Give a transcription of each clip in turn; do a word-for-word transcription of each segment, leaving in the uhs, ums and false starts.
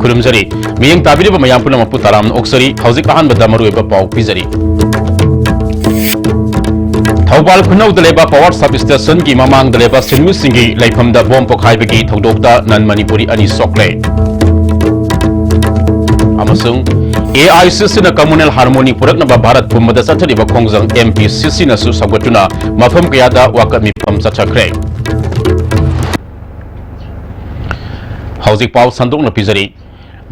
ꯈꯨꯔꯨꯝꯖꯔꯤ꯫ ꯃꯤꯠꯌꯦꯡ ꯇꯥꯕꯤꯔꯤꯕ ꯃꯌꯥꯝ ꯄꯨꯝꯅꯃꯛꯄꯨ ꯇꯔꯥꯝꯅ ꯑꯣꯛꯆꯔꯤ꯫ ꯍꯧꯖꯤꯛ ꯑꯍꯥꯟꯕꯗ ꯃꯔꯨꯑꯣꯏꯕ ꯄꯥꯎ ꯄꯤꯖꯔꯤ꯫ ꯊꯧꯕꯥꯜ ꯈꯨꯅꯧꯗ ꯂꯩꯕ power substation ꯒꯤ ꯃꯃꯥꯡꯗ ꯂꯩꯕ ꯁꯤꯟꯃꯤꯁꯤꯡꯒꯤ ꯂꯩꯐꯝꯗ ꯕꯣꯝ ꯄꯣꯈꯥꯏꯕꯒꯤ ꯊꯧꯗꯣꯛꯇ non ꯃꯅꯤꯄꯨꯔꯤ ꯑꯅꯤ ꯁꯣꯛꯂꯦ꯫ ꯑꯃꯁꯨꯡ A I C C ꯅ communal harmony ꯄꯨꯔꯛꯅꯕ ꯚꯥꯔꯠ ꯄꯨꯝꯕꯗ ꯆꯠꯊꯔꯤꯕ ꯈꯣꯡꯖꯪ M P C C ꯅꯁꯨ ꯁꯧꯒꯠꯇꯨꯅ ꯃꯐꯝ ꯀꯌꯥꯗ ꯋꯥꯀꯠ ꯃꯤꯐꯝ ꯆꯠꯊꯈ꯭ꯔꯦ꯫ ꯍꯧꯖꯤꯛ ꯄꯥꯎ ꯁꯟꯗꯣꯛꯅ ꯄꯤꯖꯔꯤ꯫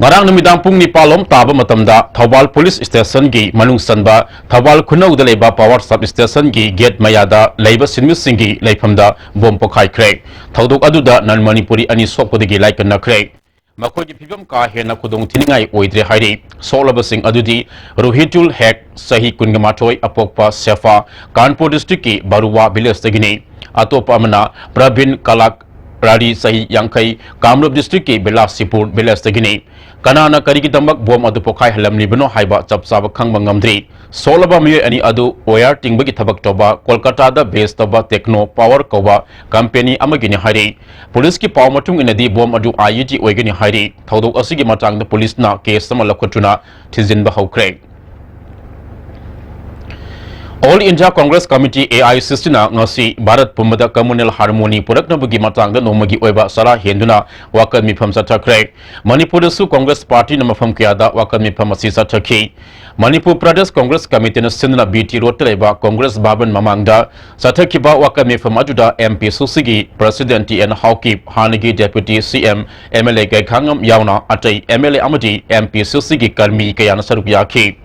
ꯉꯔꯥꯡ ꯅꯨꯃꯤꯗꯥꯡ ꯄꯨꯡ ꯅꯤꯄꯥꯜ ꯂꯣꯝ ꯇꯥꯕ ꯃꯇꯝꯗ ꯊꯧꯕꯥꯜ police station ꯒꯤ ꯃꯅꯨꯡ ꯆꯟꯕ ꯊꯧꯕꯥꯜ ꯈꯨꯅꯧꯗ ꯂꯩꯕ power substation ꯒꯤ gate ꯃꯌꯥꯗ ꯂꯩꯕ ꯁꯤꯟꯃꯤꯁꯤꯡꯒꯤ ꯂꯩꯐꯝꯗ ꯕꯣꯝ ꯄꯣꯈꯥꯏꯈ꯭ꯔꯦ꯫ ꯊꯧꯗꯣꯛ ꯑꯗꯨꯗ non ꯃꯅꯤꯄꯨꯔꯤ ꯑꯅꯤ ꯁꯣꯛꯄꯗꯒꯤ ꯂꯥꯏꯀꯠꯅꯈ꯭ꯔꯦ꯫ ꯃꯈꯣꯏꯒꯤ ꯐꯤꯕꯝ ꯀꯥ ꯍꯦꯟꯅ ꯈꯨꯗꯣꯡ ꯊꯤꯅꯤꯡꯉꯥꯏ ꯑꯣꯏꯗ꯭ꯔꯦ ꯍꯥꯏꯔꯤ꯫ ꯁꯣꯛꯂꯕꯁꯤꯡ ꯑꯗꯨꯗꯤ ꯔꯨꯍꯤꯇꯨꯜ ꯍꯦꯛ, ꯆꯍꯤ ꯀꯨꯟꯒ ꯃꯥꯊꯣꯏ, ꯑꯄꯣꯛꯄ ꯁꯦꯐꯥ, ꯀꯥꯟꯄꯨꯔ district ꯀꯤ ꯕꯔꯨꯋꯥ village ꯇꯒꯤꯅꯤ꯫ ꯑꯇꯣꯞꯄ ꯑꯃꯅ ꯄ꯭ꯔꯕꯤꯟ ꯀꯂꯥꯛ ꯔꯥꯔꯤ, ꯆꯍꯤ ꯌꯥꯡꯈꯩ, ꯀꯥꯃꯔꯨꯞ district ꯀꯤ ꯕꯤꯂꯥꯁꯤꯄꯨꯔ village ꯇꯒꯤꯅꯤ꯫ ꯀꯅꯥꯅ ꯀꯔꯤꯒꯤꯗꯃꯛ ꯕꯣꯝ ꯑꯗꯨ ꯄꯣꯈꯥꯏꯍꯜꯂꯝꯂꯤꯕꯅꯣ ꯍꯥꯏꯕ ꯆꯞ ꯆꯥꯕ ꯈꯪꯕ ꯉꯝꯗ꯭ꯔꯤ꯫ ꯁꯣꯛꯂꯕ ꯃꯤꯑꯣꯏ ꯑꯅꯤ ꯑꯗꯨ wire ꯇꯤꯡꯕꯒꯤ ꯊꯕꯛ ꯇꯧꯕ ꯀꯣꯜꯀꯇꯥꯗ base ꯇꯧꯕ Techno Power ꯀꯧꯕ company ꯑꯃꯒꯤꯅꯤ ꯍꯥꯏꯔꯤ꯫ Police ꯀꯤ ꯄꯥꯎ ꯃꯇꯨꯡ ꯏꯟꯅꯗꯤ ꯕꯣꯝ ꯑꯗꯨ I E D ꯑꯣꯏꯒꯅꯤ ꯍꯥꯏꯔꯤ꯫ ꯊꯧꯗꯣꯛ ꯑꯁꯤꯒꯤ ꯃꯇꯥꯡꯗ police ꯅ case ꯑꯃ ꯂꯧꯈꯠꯇꯨꯅ ꯊꯤꯖꯤꯟꯕ ꯍꯧꯈ꯭ꯔꯦ꯫ All India Congress Committee, A I C C ꯅ ꯉꯁꯤ ꯚꯥꯔꯠ ꯄꯨꯝꯕꯗ communal harmony ꯄꯨꯔꯛꯅꯕꯒꯤ ꯃꯇꯥꯡꯗ ꯅꯣꯡꯃꯒꯤ ꯑꯣꯏꯕ ꯆꯔꯥ ꯍꯦꯟꯗꯨꯅ ꯋꯥꯀꯠ ꯃꯤꯐꯝ ꯆꯠꯊꯈ꯭ꯔꯦ꯫ ꯃꯅꯤꯄꯨꯔꯗꯁꯨ Congress party ꯅ ꯃꯐꯝ ꯀꯌꯥꯗ ꯋꯥꯀꯠ ꯃꯤꯐꯝ ꯑꯁꯤ ꯆꯠꯊꯈꯤ꯫ ꯃꯅꯤꯄꯨꯔ ꯄ꯭ꯔꯗꯦꯁ Congress Committee ꯅ ꯁꯤꯟꯗꯨꯅ B T Road ꯇ ꯂꯩꯕ Congress ꯚꯕꯟ ꯃꯃꯥꯡꯗ ꯆꯠꯊꯈꯤꯕ ꯋꯥꯀꯠ ꯃꯤꯐꯝ ꯑꯗꯨꯗ M P C C ꯒꯤ President T N ꯍꯥꯎꯀꯤꯞ, ꯍꯥꯟꯅꯒꯤ Deputy C M, M L A ꯒꯩꯈꯥꯉꯝ ꯌꯥꯎꯅ ꯑꯇꯩ M L A ꯑꯃꯗꯤ M P C C ꯒꯤ ꯀꯔꯃꯤ ꯀꯌꯥꯅ ꯁꯔꯨꯛ ꯌꯥꯈꯤ꯫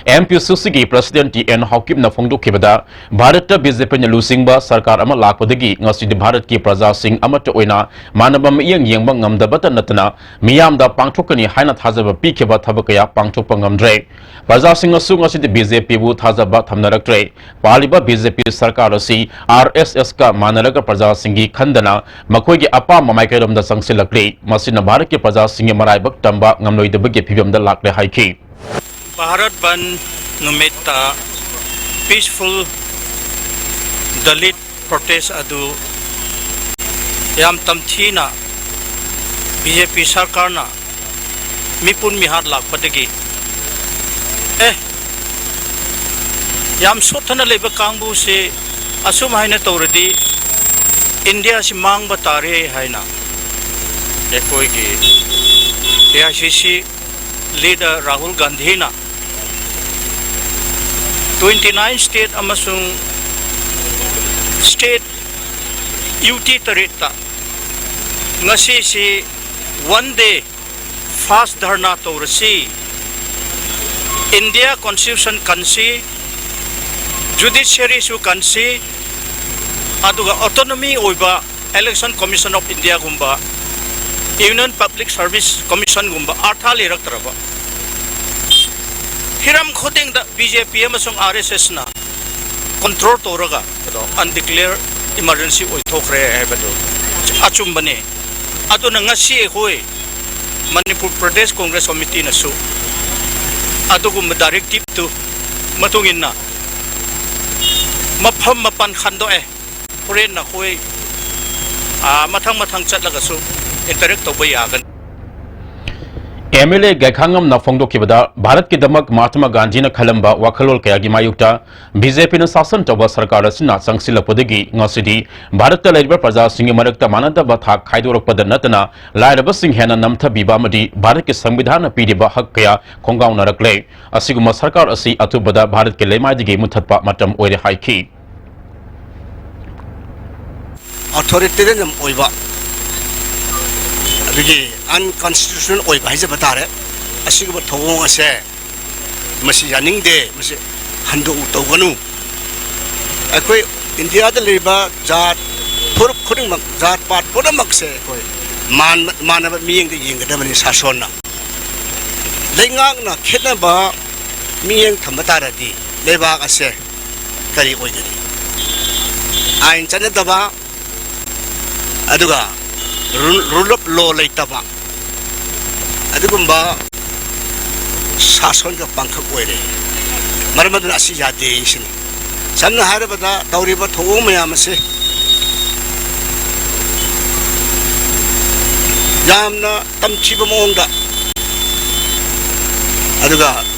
ꯑꯦꯝ ꯄꯤ ꯁꯤ ꯁꯤꯒꯤ ꯄ꯭ꯔꯁꯤꯗꯦꯟꯠ ꯇꯤ ꯑꯦꯟ ꯍꯥꯎꯀꯤꯞꯅ ꯐꯣꯡꯗꯣꯛꯈꯤꯕꯗ, ꯚꯥꯔꯠꯇ ꯕꯤ ꯖꯦ ꯄꯤꯅ ꯂꯨꯆꯤꯡꯕ ꯁꯔꯀꯥꯔ ꯑꯃ ꯂꯥꯛꯄꯗꯒꯤ ꯉꯁꯤꯗꯤ ꯚꯥꯔꯠꯀꯤ ꯄ꯭ꯔꯖꯥꯁꯤꯡ ꯑꯃꯠꯇ ꯑꯣꯏꯅ ꯃꯥꯟꯅꯕ ꯃꯤꯠꯌꯦꯡ ꯌꯦꯡꯕ ꯉꯝꯗꯕꯇ ꯅꯠꯇꯅ ꯃꯤꯌꯥꯝꯗ ꯄꯥꯡꯊꯣꯛꯀꯅꯤ ꯍꯥꯏꯅ ꯊꯥꯖꯕ ꯄꯤꯈꯤꯕ ꯊꯕꯛ ꯀꯌꯥ ꯄꯥꯡꯊꯣꯛꯄ ꯉꯝꯗ꯭ꯔꯦ꯫ ꯄ꯭ꯔꯖꯥꯁꯤꯡꯅꯁꯨ ꯉꯁꯤꯗꯤ ꯕꯤ ꯖꯦ ꯄꯤꯕꯨ ꯊꯥꯖꯕ ꯊꯝꯅꯔꯛꯇ꯭ꯔꯦ꯫ ꯄꯥꯜꯂꯤꯕ ꯕꯤ ꯖꯦ ꯄꯤ ꯁꯔꯀꯥꯔ ꯑꯁꯤ ꯑꯥꯔ ꯑꯦꯁ ꯑꯦꯁꯀ ꯃꯥꯟꯅꯔꯒ ꯄ꯭ꯔꯖꯥꯁꯤꯡꯒꯤ ꯈꯟꯗꯅ ꯃꯈꯣꯏꯒꯤ ꯑꯄꯥꯝꯕ ꯃꯥꯏꯀꯩꯔꯣꯝꯗ ꯆꯪꯁꯤꯜꯂꯛꯂꯤ꯫ ꯃꯁꯤꯅ ꯚꯥꯔꯠꯀꯤ ꯄ꯭ꯔꯖꯥꯁꯤꯡꯒꯤ ꯃꯔꯥꯏꯕꯛ ꯇꯝꯕ ꯉꯝꯂꯣꯏꯗꯕꯒꯤ ꯐꯤꯕꯝꯗ ꯂꯥꯛꯂꯦ ꯍꯥꯏꯈꯤ꯫ ꯚꯥꯔꯠ ꯕꯟꯗ ꯅꯨꯃꯤꯠꯇ ꯄꯤꯁꯐꯨꯜ ꯗꯂꯤꯠ ꯄ꯭ꯔꯣꯇꯦꯁ ꯑꯗꯨ ꯌꯥꯝ ꯇꯝꯊꯤꯅ ꯕꯤ ꯖꯦ ꯄꯤ ꯁꯔꯀꯥꯔꯅ ꯃꯤꯄꯨꯟ ꯃꯤꯍꯥꯠ ꯂꯥꯛꯄꯗꯒꯤ, ꯑꯦ, ꯌꯥꯝ ꯁꯣꯠꯊꯅ ꯂꯩꯕ ꯀꯥꯡꯕꯨꯁꯤ ꯑꯁꯨꯝ ꯍꯥꯏꯅ ꯇꯧꯔꯗꯤ ꯏꯟꯗꯤꯌꯥꯁꯤ ꯃꯥꯡꯕ ꯇꯥꯔꯦ ꯍꯥꯏꯅ ꯑꯩꯈꯣꯏꯒꯤ ꯑꯦ ꯑꯥꯏ ꯁꯤ ꯁꯤ ꯂꯤꯗꯔ ꯔꯥꯍꯨꯜ ꯒꯥꯟꯙꯤꯅ ꯇ꯭ꯋꯦꯟꯇꯤ ꯅꯥꯏꯟ ꯁ꯭ꯇꯦꯠ ꯑꯃꯁꯨꯡ ꯁ꯭ꯇꯦꯠ ꯌꯨ ꯇꯤ ꯇꯔꯦꯠꯇ ꯉꯁꯤꯁꯤ ꯋꯥꯟ ꯗꯦ ꯐꯥꯁ ꯙꯔꯅꯥ ꯇꯧꯔꯁꯤ꯫ ꯏꯟꯗꯤꯌꯥ ꯀꯣꯟꯁꯇꯤꯇ꯭ꯌꯨꯁꯟ ꯀꯟꯁꯤ, ꯖꯨꯗꯤꯁꯤꯌꯔꯤꯁꯨ ꯀꯟꯁꯤ, ꯑꯗꯨꯒ ꯑꯣꯇꯣꯅꯣꯃꯤ ꯑꯣꯏꯕ ꯏꯂꯦꯛꯁꯟ ꯀꯃꯤꯁꯟ ꯑꯣꯐ ꯏꯟꯗꯤꯌꯥꯒꯨꯝꯕ, ꯌꯨꯅꯤꯌꯟ ꯄꯕ꯭ꯂꯤꯛ ꯁꯔꯚꯤꯁ ꯀꯃꯤꯁꯟꯒꯨꯝꯕ ꯑꯥꯔꯊ ꯂꯩꯔꯛꯇ꯭ꯔꯕ ꯍꯤꯔꯝ ꯈꯨꯗꯤꯡꯗ ꯕꯤ ꯖꯦ ꯄꯤ ꯑꯃꯁꯨꯡ ꯑꯥꯔ ꯑꯦꯁ ꯑꯦꯁꯅ ꯀꯟꯇ꯭ꯔꯣꯜ ꯇꯧꯔꯒ ꯑꯗꯣ ꯑꯟꯗꯤꯀ꯭ꯂꯦꯌꯔ ꯏꯃꯥꯔꯖꯦꯟꯁꯤ ꯑꯣꯏꯊꯣꯛꯈ꯭ꯔꯦ ꯍꯥꯏꯕꯗꯨ ꯑꯆꯨꯝꯕꯅꯤ꯫ ꯑꯗꯨꯅ ꯉꯁꯤ ꯑꯩꯈꯣꯏ ꯃꯅꯤꯄꯨꯔ ꯄ꯭ꯔꯗꯦꯁ ꯀꯣꯡꯒ꯭ꯔꯦꯁ ꯀꯣꯃꯤꯇꯤꯅꯁꯨ ꯑꯗꯨꯒꯨꯝꯕ ꯗꯥꯏꯔꯦꯛꯇꯤꯞꯇꯨ ꯃꯇꯨꯡ ꯏꯟꯅ ꯃꯐꯝ ꯃꯥꯄꯟ ꯈꯟꯗꯣꯛꯑꯦ꯫ ꯍꯣꯔꯦꯟ ꯅꯈꯣꯏ, ꯑꯥ, ꯃꯊꯪ ꯃꯊꯪ ꯆꯠꯂꯒꯁꯨ ꯏꯟꯇꯔꯦꯛ ꯇꯧꯕ ꯌꯥꯒꯅꯤ꯫ ꯑꯦꯝ ꯑꯦꯜ ꯑꯦ ꯒꯥꯏꯈꯥꯉꯝꯅ ꯐꯣꯡꯗꯣꯛꯈꯤꯕꯗ, ꯚꯥꯔꯠꯀꯤꯗꯃꯛ ꯃꯍꯥꯇꯃꯥ ꯒꯥꯟꯙꯤꯅ ꯈꯜꯂꯝꯕ ꯋꯥꯈꯜꯂꯣꯟ ꯀꯌꯥꯒꯤ ꯃꯥꯌꯣꯛꯇ ꯕꯤ ꯖꯦ ꯄꯤꯅ ꯁꯥꯁꯟ ꯇꯧꯕ ꯁꯔꯀꯥꯔ ꯑꯁꯤꯅ ꯆꯪꯁꯤꯜꯂꯛꯄꯗꯒꯤ ꯉꯁꯤꯗꯤ ꯚꯥꯔꯠꯇ ꯂꯩꯔꯤꯕ ꯄ꯭ꯔꯖꯥꯁꯤꯡꯒꯤ ꯃꯔꯛꯇ ꯃꯥꯟꯅꯗꯕ ꯊꯥꯛ ꯈꯥꯏꯗꯣꯔꯛꯄꯗ ꯅꯠꯇꯅ ꯂꯥꯏꯔꯕꯁꯤꯡ ꯍꯦꯟꯅ ꯅꯝꯊꯕꯤꯕ ꯑꯃꯗꯤ ꯚꯥꯔꯠꯀꯤ ꯁꯪꯕꯤꯙꯥꯟꯅ ꯄꯤꯔꯤꯕ ꯍꯛ ꯀꯌꯥ ꯈꯣꯡꯒꯥꯎꯅꯔꯛꯂꯦ꯫ ꯑꯁꯤꯒꯨꯝꯕ ꯁꯔꯀꯥꯔ ꯑꯁꯤ ꯑꯊꯨꯕꯗ ꯚꯥꯔꯠꯀꯤ ꯂꯩꯃꯥꯏꯗꯒꯤ ꯃꯨꯊꯠꯄ ꯃꯇꯝ ꯑꯣꯏꯔꯦ ꯍꯥꯏꯈꯤ꯫ ꯑꯣꯊꯣꯔꯤꯇꯦꯔꯤꯌꯟ ꯑꯣꯏꯕ, ꯑꯗꯒꯤ ꯑꯟꯀꯟꯁꯇꯤꯇ꯭ꯌꯨꯁꯅꯦꯜ ꯑꯣꯏꯕ ꯍꯥꯏꯖꯕ ꯇꯥꯔꯦ꯫ ꯑꯁꯤꯒꯨꯝꯕ ꯊꯧꯑꯣꯡ ꯑꯁꯦ ꯃꯁꯤ ꯌꯥꯅꯤꯡꯗꯦ, ꯃꯁꯤ ꯍꯟꯗꯣꯛꯎ ꯇꯧꯒꯅꯨ꯫ ꯑꯩꯈꯣꯏ ꯏꯟꯗꯤꯌꯥꯗ ꯂꯩꯔꯤꯕ ꯖꯥꯠ, ꯐꯨꯔꯨꯞ ꯈꯨꯗꯤꯡꯃꯛ, ꯖꯥꯠ ꯄꯥꯠ ꯄꯨꯝꯅꯃꯛꯁꯦ ꯑꯩꯈꯣꯏ ꯃꯥꯟ-, ꯃꯥꯟꯅꯕ ꯃꯤꯠꯌꯦꯡꯗ ꯌꯦꯡꯒꯗꯕꯅꯤ꯫ ꯁꯥꯁꯣꯟꯅ, ꯂꯩꯉꯥꯛꯅ ꯈꯦꯠꯅꯕ ꯃꯤꯠꯌꯦꯡ ꯊꯝꯕ ꯇꯥꯔꯗꯤ ꯂꯩꯕꯥꯛ ꯑꯁꯦ ꯀꯔꯤ ꯑꯣꯏꯒꯅꯤ? ꯑꯥꯏꯟ ꯆꯠꯅꯗꯕ, ꯑꯗꯨꯒ rule, rule of law ꯂꯩꯇꯕ, ꯑꯗꯨꯒꯨꯝꯕ ꯁꯥꯁꯣꯟꯒ ꯄꯥꯡꯈꯛ ꯑꯣꯏꯔꯦ꯫ ꯃꯔꯝ ꯑꯗꯨꯅ ꯑꯁꯤ ꯌꯥꯗꯦ ꯁꯤꯅꯤ꯫ ꯁꯝꯅ ꯍꯥꯏꯔꯕꯗ, ꯇꯧꯔꯤꯕ ꯊꯧꯑꯣꯡ ꯃꯌꯥꯝ ꯑꯁꯤ ꯌꯥꯝꯅ ꯇꯝꯊꯤꯕ ꯃꯑꯣꯡꯗ, ꯑꯗꯨꯒ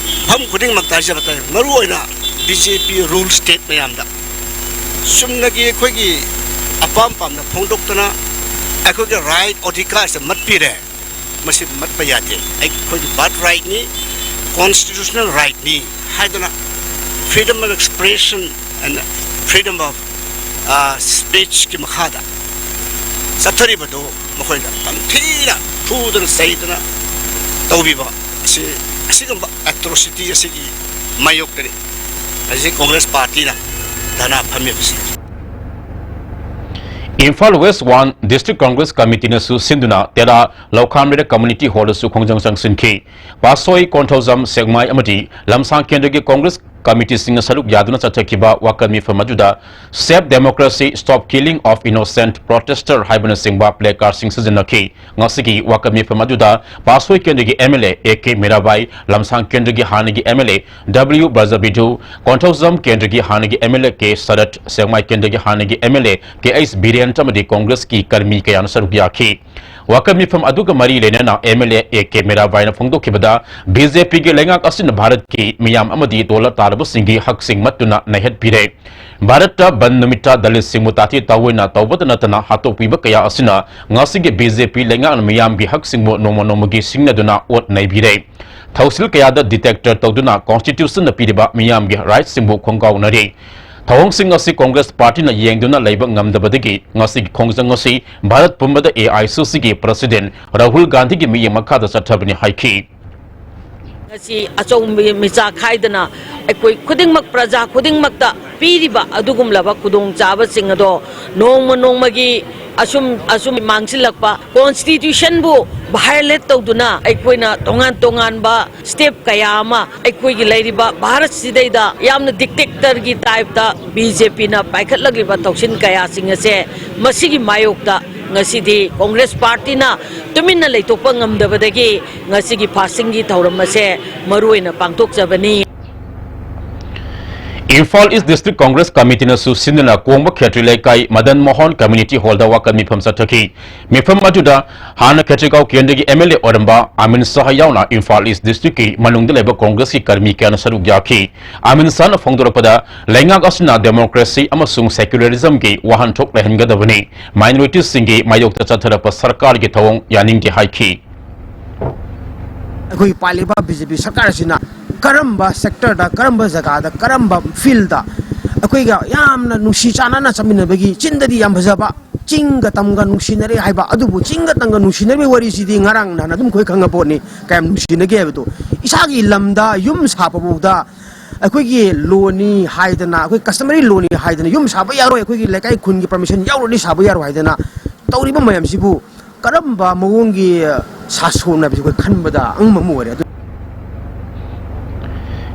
ꯃꯐꯝ ꯈꯨꯗꯤꯡꯃꯛꯇ ꯍꯥꯏꯖꯕ ꯇꯥꯔꯦ, ꯃꯔꯨꯑꯣꯏꯅ ꯕꯤ ꯖꯦ ꯄꯤ rule state ꯃꯌꯥꯝꯗ ꯆꯨꯝꯅꯒꯤ ꯑꯩꯈꯣꯏꯒꯤ ꯑꯄꯥꯝ ꯄꯥꯝꯅ ꯐꯣꯡꯗꯣꯛꯇꯅ ꯑꯩꯈꯣꯏꯒꯤ right, ꯑꯣꯙꯤꯀꯥꯔꯁꯦ ꯃꯠꯄꯤꯔꯦ꯫ ꯃꯁꯤ ꯃꯠꯄ ꯌꯥꯗꯦ꯫ ꯑꯩꯈꯣꯏꯒꯤ birth rightꯅꯤ, constitutional rightꯅꯤ ꯍꯥꯏꯗꯅ freedom of expression and freedom of, ꯑ, speechꯀꯤ ꯃꯈꯥꯗ ꯆꯠꯊꯔꯤꯕꯗꯨ ꯃꯈꯣꯏꯅ ꯇꯝꯊꯤꯅ ꯐꯨꯗꯅ ꯆꯩꯗꯅ ꯇꯧꯕꯤꯕ ꯑꯁꯤ, ꯑꯁꯤꯒꯨꯝꯕ atrocity ꯑꯁꯤꯒꯤ ꯃꯥꯌꯣꯛꯇꯅꯤ ꯍꯧꯖꯤꯛ Congress ꯄꯥꯔꯇꯤꯅ ꯙꯔꯅꯥ ꯐꯝꯃꯤꯕꯁꯤ꯫ Imphal West One District Congress Committeeꯅꯁꯨ ꯁꯤꯟꯗꯨꯅ ꯇꯦꯔꯥ ꯂꯧꯈꯥꯝꯂꯦꯟ Community Hallꯗꯁꯨ ꯈꯣꯡꯖꯪ ꯆꯪꯁꯤꯟꯈꯤ꯫ ꯄꯥꯠꯁꯣꯏ, ꯀꯣꯟꯊꯧꯖꯝ, ꯁꯦꯛꯃꯥꯏ ꯑꯃꯗꯤ ꯂꯝꯁꯥꯡ ꯀꯦꯟꯗ꯭ꯔꯒꯤ ꯀꯣꯡꯒ꯭ꯔꯦꯁ ꯀꯃꯤꯇꯤꯁꯤꯡꯅ ꯁꯔꯨꯛ ꯌꯥꯗꯨꯅ ꯆꯠꯊꯈꯤꯕ ꯋꯥꯀꯠ ꯃꯤꯐꯝ ꯑꯗꯨꯗ Save Democracy, Stop Killing of Innocent Protester ꯍꯥꯏꯕꯅꯆꯤꯡꯕ placardꯁꯤꯡ ꯁꯤꯖꯤꯟꯅꯈꯤ꯫ ꯉꯁꯤꯒꯤ ꯋꯥꯀꯠ ꯃꯤꯐꯝ ꯑꯗꯨꯗ ꯄꯥꯠꯁꯣꯏ ꯀꯦꯟꯗ꯭ꯔꯒꯤ M L A A K Mirabai, ꯂꯝꯁꯥꯡ ꯀꯦꯟꯗ꯭ꯔꯒꯤ ꯍꯥꯟꯅꯒꯤ M L A W Brajabidhu, Konthoujam ꯀꯦꯟꯗ꯭ꯔꯒꯤ ꯍꯥꯟꯅꯒꯤ M L A K ꯁꯔꯠ, ꯁꯦꯛꯃꯥꯏ ꯀꯦꯟꯗ꯭ꯔꯒꯤ ꯍꯥꯟꯅꯒꯤ M L A K H Biren ꯑꯃꯗꯤ ꯀꯣꯡꯒ꯭ꯔꯦꯁꯀꯤ ꯀꯔꯃꯤ ꯀꯌꯥꯅ ꯁꯔꯨꯛ ꯌꯥꯈꯤ꯫ ꯋꯥꯀꯠ ꯃꯤꯐꯝ ꯑꯗꯨꯒ ꯃꯔꯤ ꯂꯩꯅꯅ M L A A K ꯃꯤꯔꯥꯕꯥꯏꯅ ꯐꯣꯡꯗꯣꯛꯈꯤꯕꯗ, B J Pꯒꯤ ꯂꯩꯉꯥꯛ ꯑꯁꯤꯅ ꯚꯥꯔꯠꯀꯤ ꯃꯤꯌꯥꯝ ꯑꯃꯗꯤ ꯗꯣꯂꯔ ꯇꯥꯔꯕꯁꯤꯡꯒꯤ ꯍꯛꯁꯤꯡ ꯃꯠꯇꯨꯅ ꯅꯩꯍꯠꯄꯤꯔꯦ꯫ ꯚꯥꯔꯠꯇ ꯕꯟ ꯅꯨꯃꯤꯠꯇ ꯗꯂꯤꯠꯁꯤꯡꯕꯨ ꯇꯥꯊꯤ ꯇꯥꯑꯣꯏꯅ ꯇꯧꯕꯇ ꯅꯠꯇꯅ ꯍꯥꯠꯇꯣꯛꯄꯤꯕ ꯀꯌꯥ ꯑꯁꯤꯅ ꯉꯁꯤꯒꯤ B J P ꯂꯩꯉꯥꯛꯅ ꯃꯤꯌꯥꯝꯒꯤ ꯍꯛꯁꯤꯡꯕꯨ ꯅꯣꯡꯃ ꯅꯣꯡꯃꯒꯤ ꯁꯤꯡꯅꯗꯨꯅ ꯑꯣꯠ ꯅꯩꯕꯤꯔꯦ꯫ ꯊꯧꯁꯤꯜ ꯀꯌꯥꯗ detector ꯇꯧꯗꯨꯅ constitutionꯅ ꯄꯤꯔꯤꯕ ꯃꯤꯌꯥꯝꯒꯤ rightꯁꯤꯡꯕꯨ ꯈꯣꯡꯒꯥꯎꯅꯔꯤ꯫ ꯊꯧꯑꯣꯡꯁꯤꯡ ꯑꯁꯤ ꯀꯣꯡꯒ꯭ꯔꯦꯁ ꯄꯥꯔꯇꯤꯅ ꯌꯦꯡꯗꯨꯅ ꯂꯩꯕ ꯉꯝꯗꯕꯗꯒꯤ ꯉꯁꯤꯒꯤ ꯈꯣꯡꯖꯪ ꯑꯁꯤ ꯚꯥꯔꯠ ꯄꯨꯝꯕꯗ A I C Cꯒꯤ president Rahul ꯒꯥꯟꯙꯤꯒꯤ ꯃꯤꯠꯌꯦꯡ ꯃꯈꯥꯗ ꯆꯠꯊꯕꯅꯤ ꯍꯥꯏꯈꯤ꯫ ꯉꯁꯤ ꯑꯆꯧꯕ ꯃꯤꯆꯥ ꯈꯥꯏꯗꯅ ꯑꯩꯈꯣꯏ ꯈꯨꯗꯤꯡꯃꯛ, ꯄ꯭ꯔꯖꯥ ꯈꯨꯗꯤꯡꯃꯛꯇ ꯄꯤꯔꯤꯕ ꯑꯗꯨꯒꯨꯝꯂꯕ ꯈꯨꯗꯣꯡꯆꯥꯕꯁꯤꯡ ꯑꯗꯣ ꯅꯣꯡꯃ ꯅꯣꯡꯃꯒꯤ ꯑꯁꯨꯝ ꯑꯁꯨꯝ ꯃꯥꯡꯁꯤꯜꯂꯛꯄ, ꯀꯣꯟꯁꯇꯤꯇ꯭ꯌꯨꯁꯟꯕꯨ ꯚꯥꯏꯑꯣꯂꯦꯠ ꯇꯧꯗꯨꯅ ꯑꯩꯈꯣꯏꯅ ꯇꯣꯉꯥꯟ ꯇꯣꯉꯥꯟꯕ ꯁ꯭ꯇꯦꯞ ꯀꯌꯥ ꯑꯃ ꯑꯩꯈꯣꯏꯒꯤ ꯂꯩꯔꯤꯕ ꯚꯥꯔꯠꯁꯤꯗꯩꯗ ꯌꯥꯝꯅ ꯗꯤꯛꯇꯦꯛꯇꯔꯒꯤ ꯇꯥꯏꯞꯇ ꯕꯤ ꯖꯦ ꯄꯤꯅ ꯄꯥꯏꯈꯠꯂꯛꯂꯤꯕ ꯊꯧꯁꯤꯜ ꯀꯌꯥꯁꯤꯡ ꯑꯁꯦ, ꯃꯁꯤꯒꯤ ꯃꯥꯌꯣꯛꯇ ꯉꯁꯤꯗꯤ ꯀꯣꯡꯒ꯭ꯔꯦꯁ ꯄꯥꯔꯇꯤꯅ ꯇꯨꯃꯤꯟꯅ ꯂꯩꯊꯣꯛꯄ ꯉꯝꯗꯕꯗꯒꯤ ꯉꯁꯤꯒꯤ ꯐꯥꯁꯤꯡꯒꯤ ꯊꯧꯔꯝ ꯑꯁꯦ ꯃꯔꯨ ꯑꯣꯏꯅ ꯄꯥꯡꯊꯣꯛꯆꯕꯅꯤ꯫ ꯏꯝꯐꯥꯜ ꯏꯁ ꯗꯤꯁꯇ꯭ꯔꯤꯛ ꯀꯣꯡꯒ꯭ꯔꯦꯁ ꯀꯃꯤꯇꯤꯅꯁꯨ ꯁꯤꯟꯗꯨꯅ ꯀꯣꯡꯕ ꯈꯦꯇ꯭ꯔꯤ ꯂꯩꯀꯥꯏ ꯃꯗꯟ ꯃꯣꯍꯟ ꯀꯝꯃ꯭ꯌꯨꯅꯤꯇꯤ ꯍꯣꯜꯗ ꯋꯥꯀꯠ ꯃꯤꯐꯝ ꯆꯠꯊꯈꯤ꯫ ꯃꯤꯐꯝ ꯑꯗꯨꯗ ꯍꯥꯟꯅ ꯈꯦꯇ꯭ꯔꯤꯒꯥꯎ ꯀꯦꯟꯗ꯭ꯔꯒꯤ ꯑꯦꯝ ꯑꯦꯜ ꯑꯦ ꯑꯣꯏꯔꯝꯕ ꯑꯃꯤꯟ ꯁꯍꯥ ꯌꯥꯎꯅ ꯏꯝꯐꯥꯜ ꯏꯁ ꯗꯤꯁꯇ꯭ꯔꯤꯛꯀꯤ ꯃꯅꯨꯡꯗ ꯂꯩꯕ ꯀꯣꯡꯒ꯭ꯔꯦꯁꯀꯤ ꯀꯔꯃꯤ ꯀꯌꯥꯅ ꯁꯔꯨꯛ ꯌꯥꯈꯤ꯫ ꯑꯃꯤꯟ ꯁꯍꯥꯅ ꯐꯣꯡꯗꯣꯔꯛꯄꯗ, ꯂꯩꯉꯥꯛ ꯑꯁꯤꯅ ꯗꯦꯃꯣꯀ꯭ꯔꯦꯁꯤ ꯑꯃꯁꯨꯡ ꯁꯦꯀ꯭ꯌꯨꯂꯔꯤꯖꯝꯒꯤ ꯋꯥꯍꯟꯊꯣꯛ ꯂꯩꯍꯟꯒꯗꯕꯅꯤ, ꯃꯥꯏꯅꯣꯔꯤꯇꯤꯁꯤꯡꯒꯤ ꯃꯥꯌꯣꯛꯇ ꯆꯠꯊꯔꯛꯄ ꯁꯔꯀꯥꯔꯒꯤ ꯊꯧꯑꯣꯡ ꯌꯥꯅꯤꯡꯗꯦ ꯍꯥꯏꯈꯤ꯫ ꯑꯩꯈꯣꯏꯒꯤ ꯄꯥꯜꯂꯤꯕ ꯕꯤ ꯖꯦ ꯄꯤ ꯁꯔꯀꯥꯔ ꯑꯁꯤꯅ ꯀꯔꯝꯕ ꯁꯦꯛꯇꯔꯗ, ꯀꯔꯝꯕ ꯖꯒꯥꯗ, ꯀꯔꯝꯕ ꯐꯤꯜꯗ ꯑꯩꯈꯣꯏꯒ ꯌꯥꯝꯅ ꯅꯨꯡꯁꯤ ꯆꯥꯟꯅꯅ ꯆꯠꯃꯤꯟꯅꯕꯒꯤ, ꯆꯤꯟꯗꯗꯤ ꯌꯥꯝ ꯐꯖꯕ, ꯆꯤꯡꯒ ꯇꯝꯒ ꯅꯨꯡꯁꯤꯅꯔꯦ ꯍꯥꯏꯕ, ꯑꯗꯨꯕꯨ ꯆꯤꯡꯒ ꯇꯝꯒ ꯅꯨꯡꯁꯤꯅꯔꯤꯕꯒꯤ ꯋꯥꯔꯤꯁꯤꯗꯤ ꯉꯔꯥꯡ ꯅꯍꯥꯟ ꯑꯗꯨꯝ ꯑꯩꯈꯣꯏ ꯈꯪꯉ ꯄꯣꯠꯅꯤ꯫ ꯀꯌꯥꯝ ꯅꯨꯡꯁꯤꯅꯒꯦ ꯍꯥꯏꯕꯗꯣ, ꯏꯁꯥꯒꯤ ꯂꯝꯗ ꯌꯨꯝ ꯁꯥꯕꯐꯥꯎꯗ ꯑꯩꯈꯣꯏꯒꯤ ꯂꯣꯅꯤ ꯍꯥꯏꯗꯅ, ꯑꯩꯈꯣꯏ ꯀꯁꯇꯃꯔꯤ ꯂꯣꯅꯤ ꯍꯥꯏꯗꯅ, ꯌꯨꯝ ꯁꯥꯕ ꯌꯥꯔꯣꯏ, ꯑꯩꯈꯣꯏꯒꯤ ꯂꯩꯀꯥꯏ ꯈꯨꯟꯒꯤ ꯄꯔꯃꯤꯁꯟ ꯌꯥꯎꯔꯗꯤ ꯁꯥꯕ ꯌꯥꯔꯣꯏ ꯍꯥꯏꯗꯅ ꯇꯧꯔꯤꯕ ꯃꯌꯥꯝꯁꯤꯕꯨ ꯀꯔꯝꯕ ꯃꯑꯣꯡꯒꯤ ꯁꯥꯁꯣꯟ ꯍꯥꯏꯕꯁꯤ ꯑꯩꯈꯣꯏ ꯈꯟꯕꯗ ꯑꯉꯝꯕ ꯑꯃ ꯑꯣꯏꯔꯦ꯫ ꯑꯗꯨ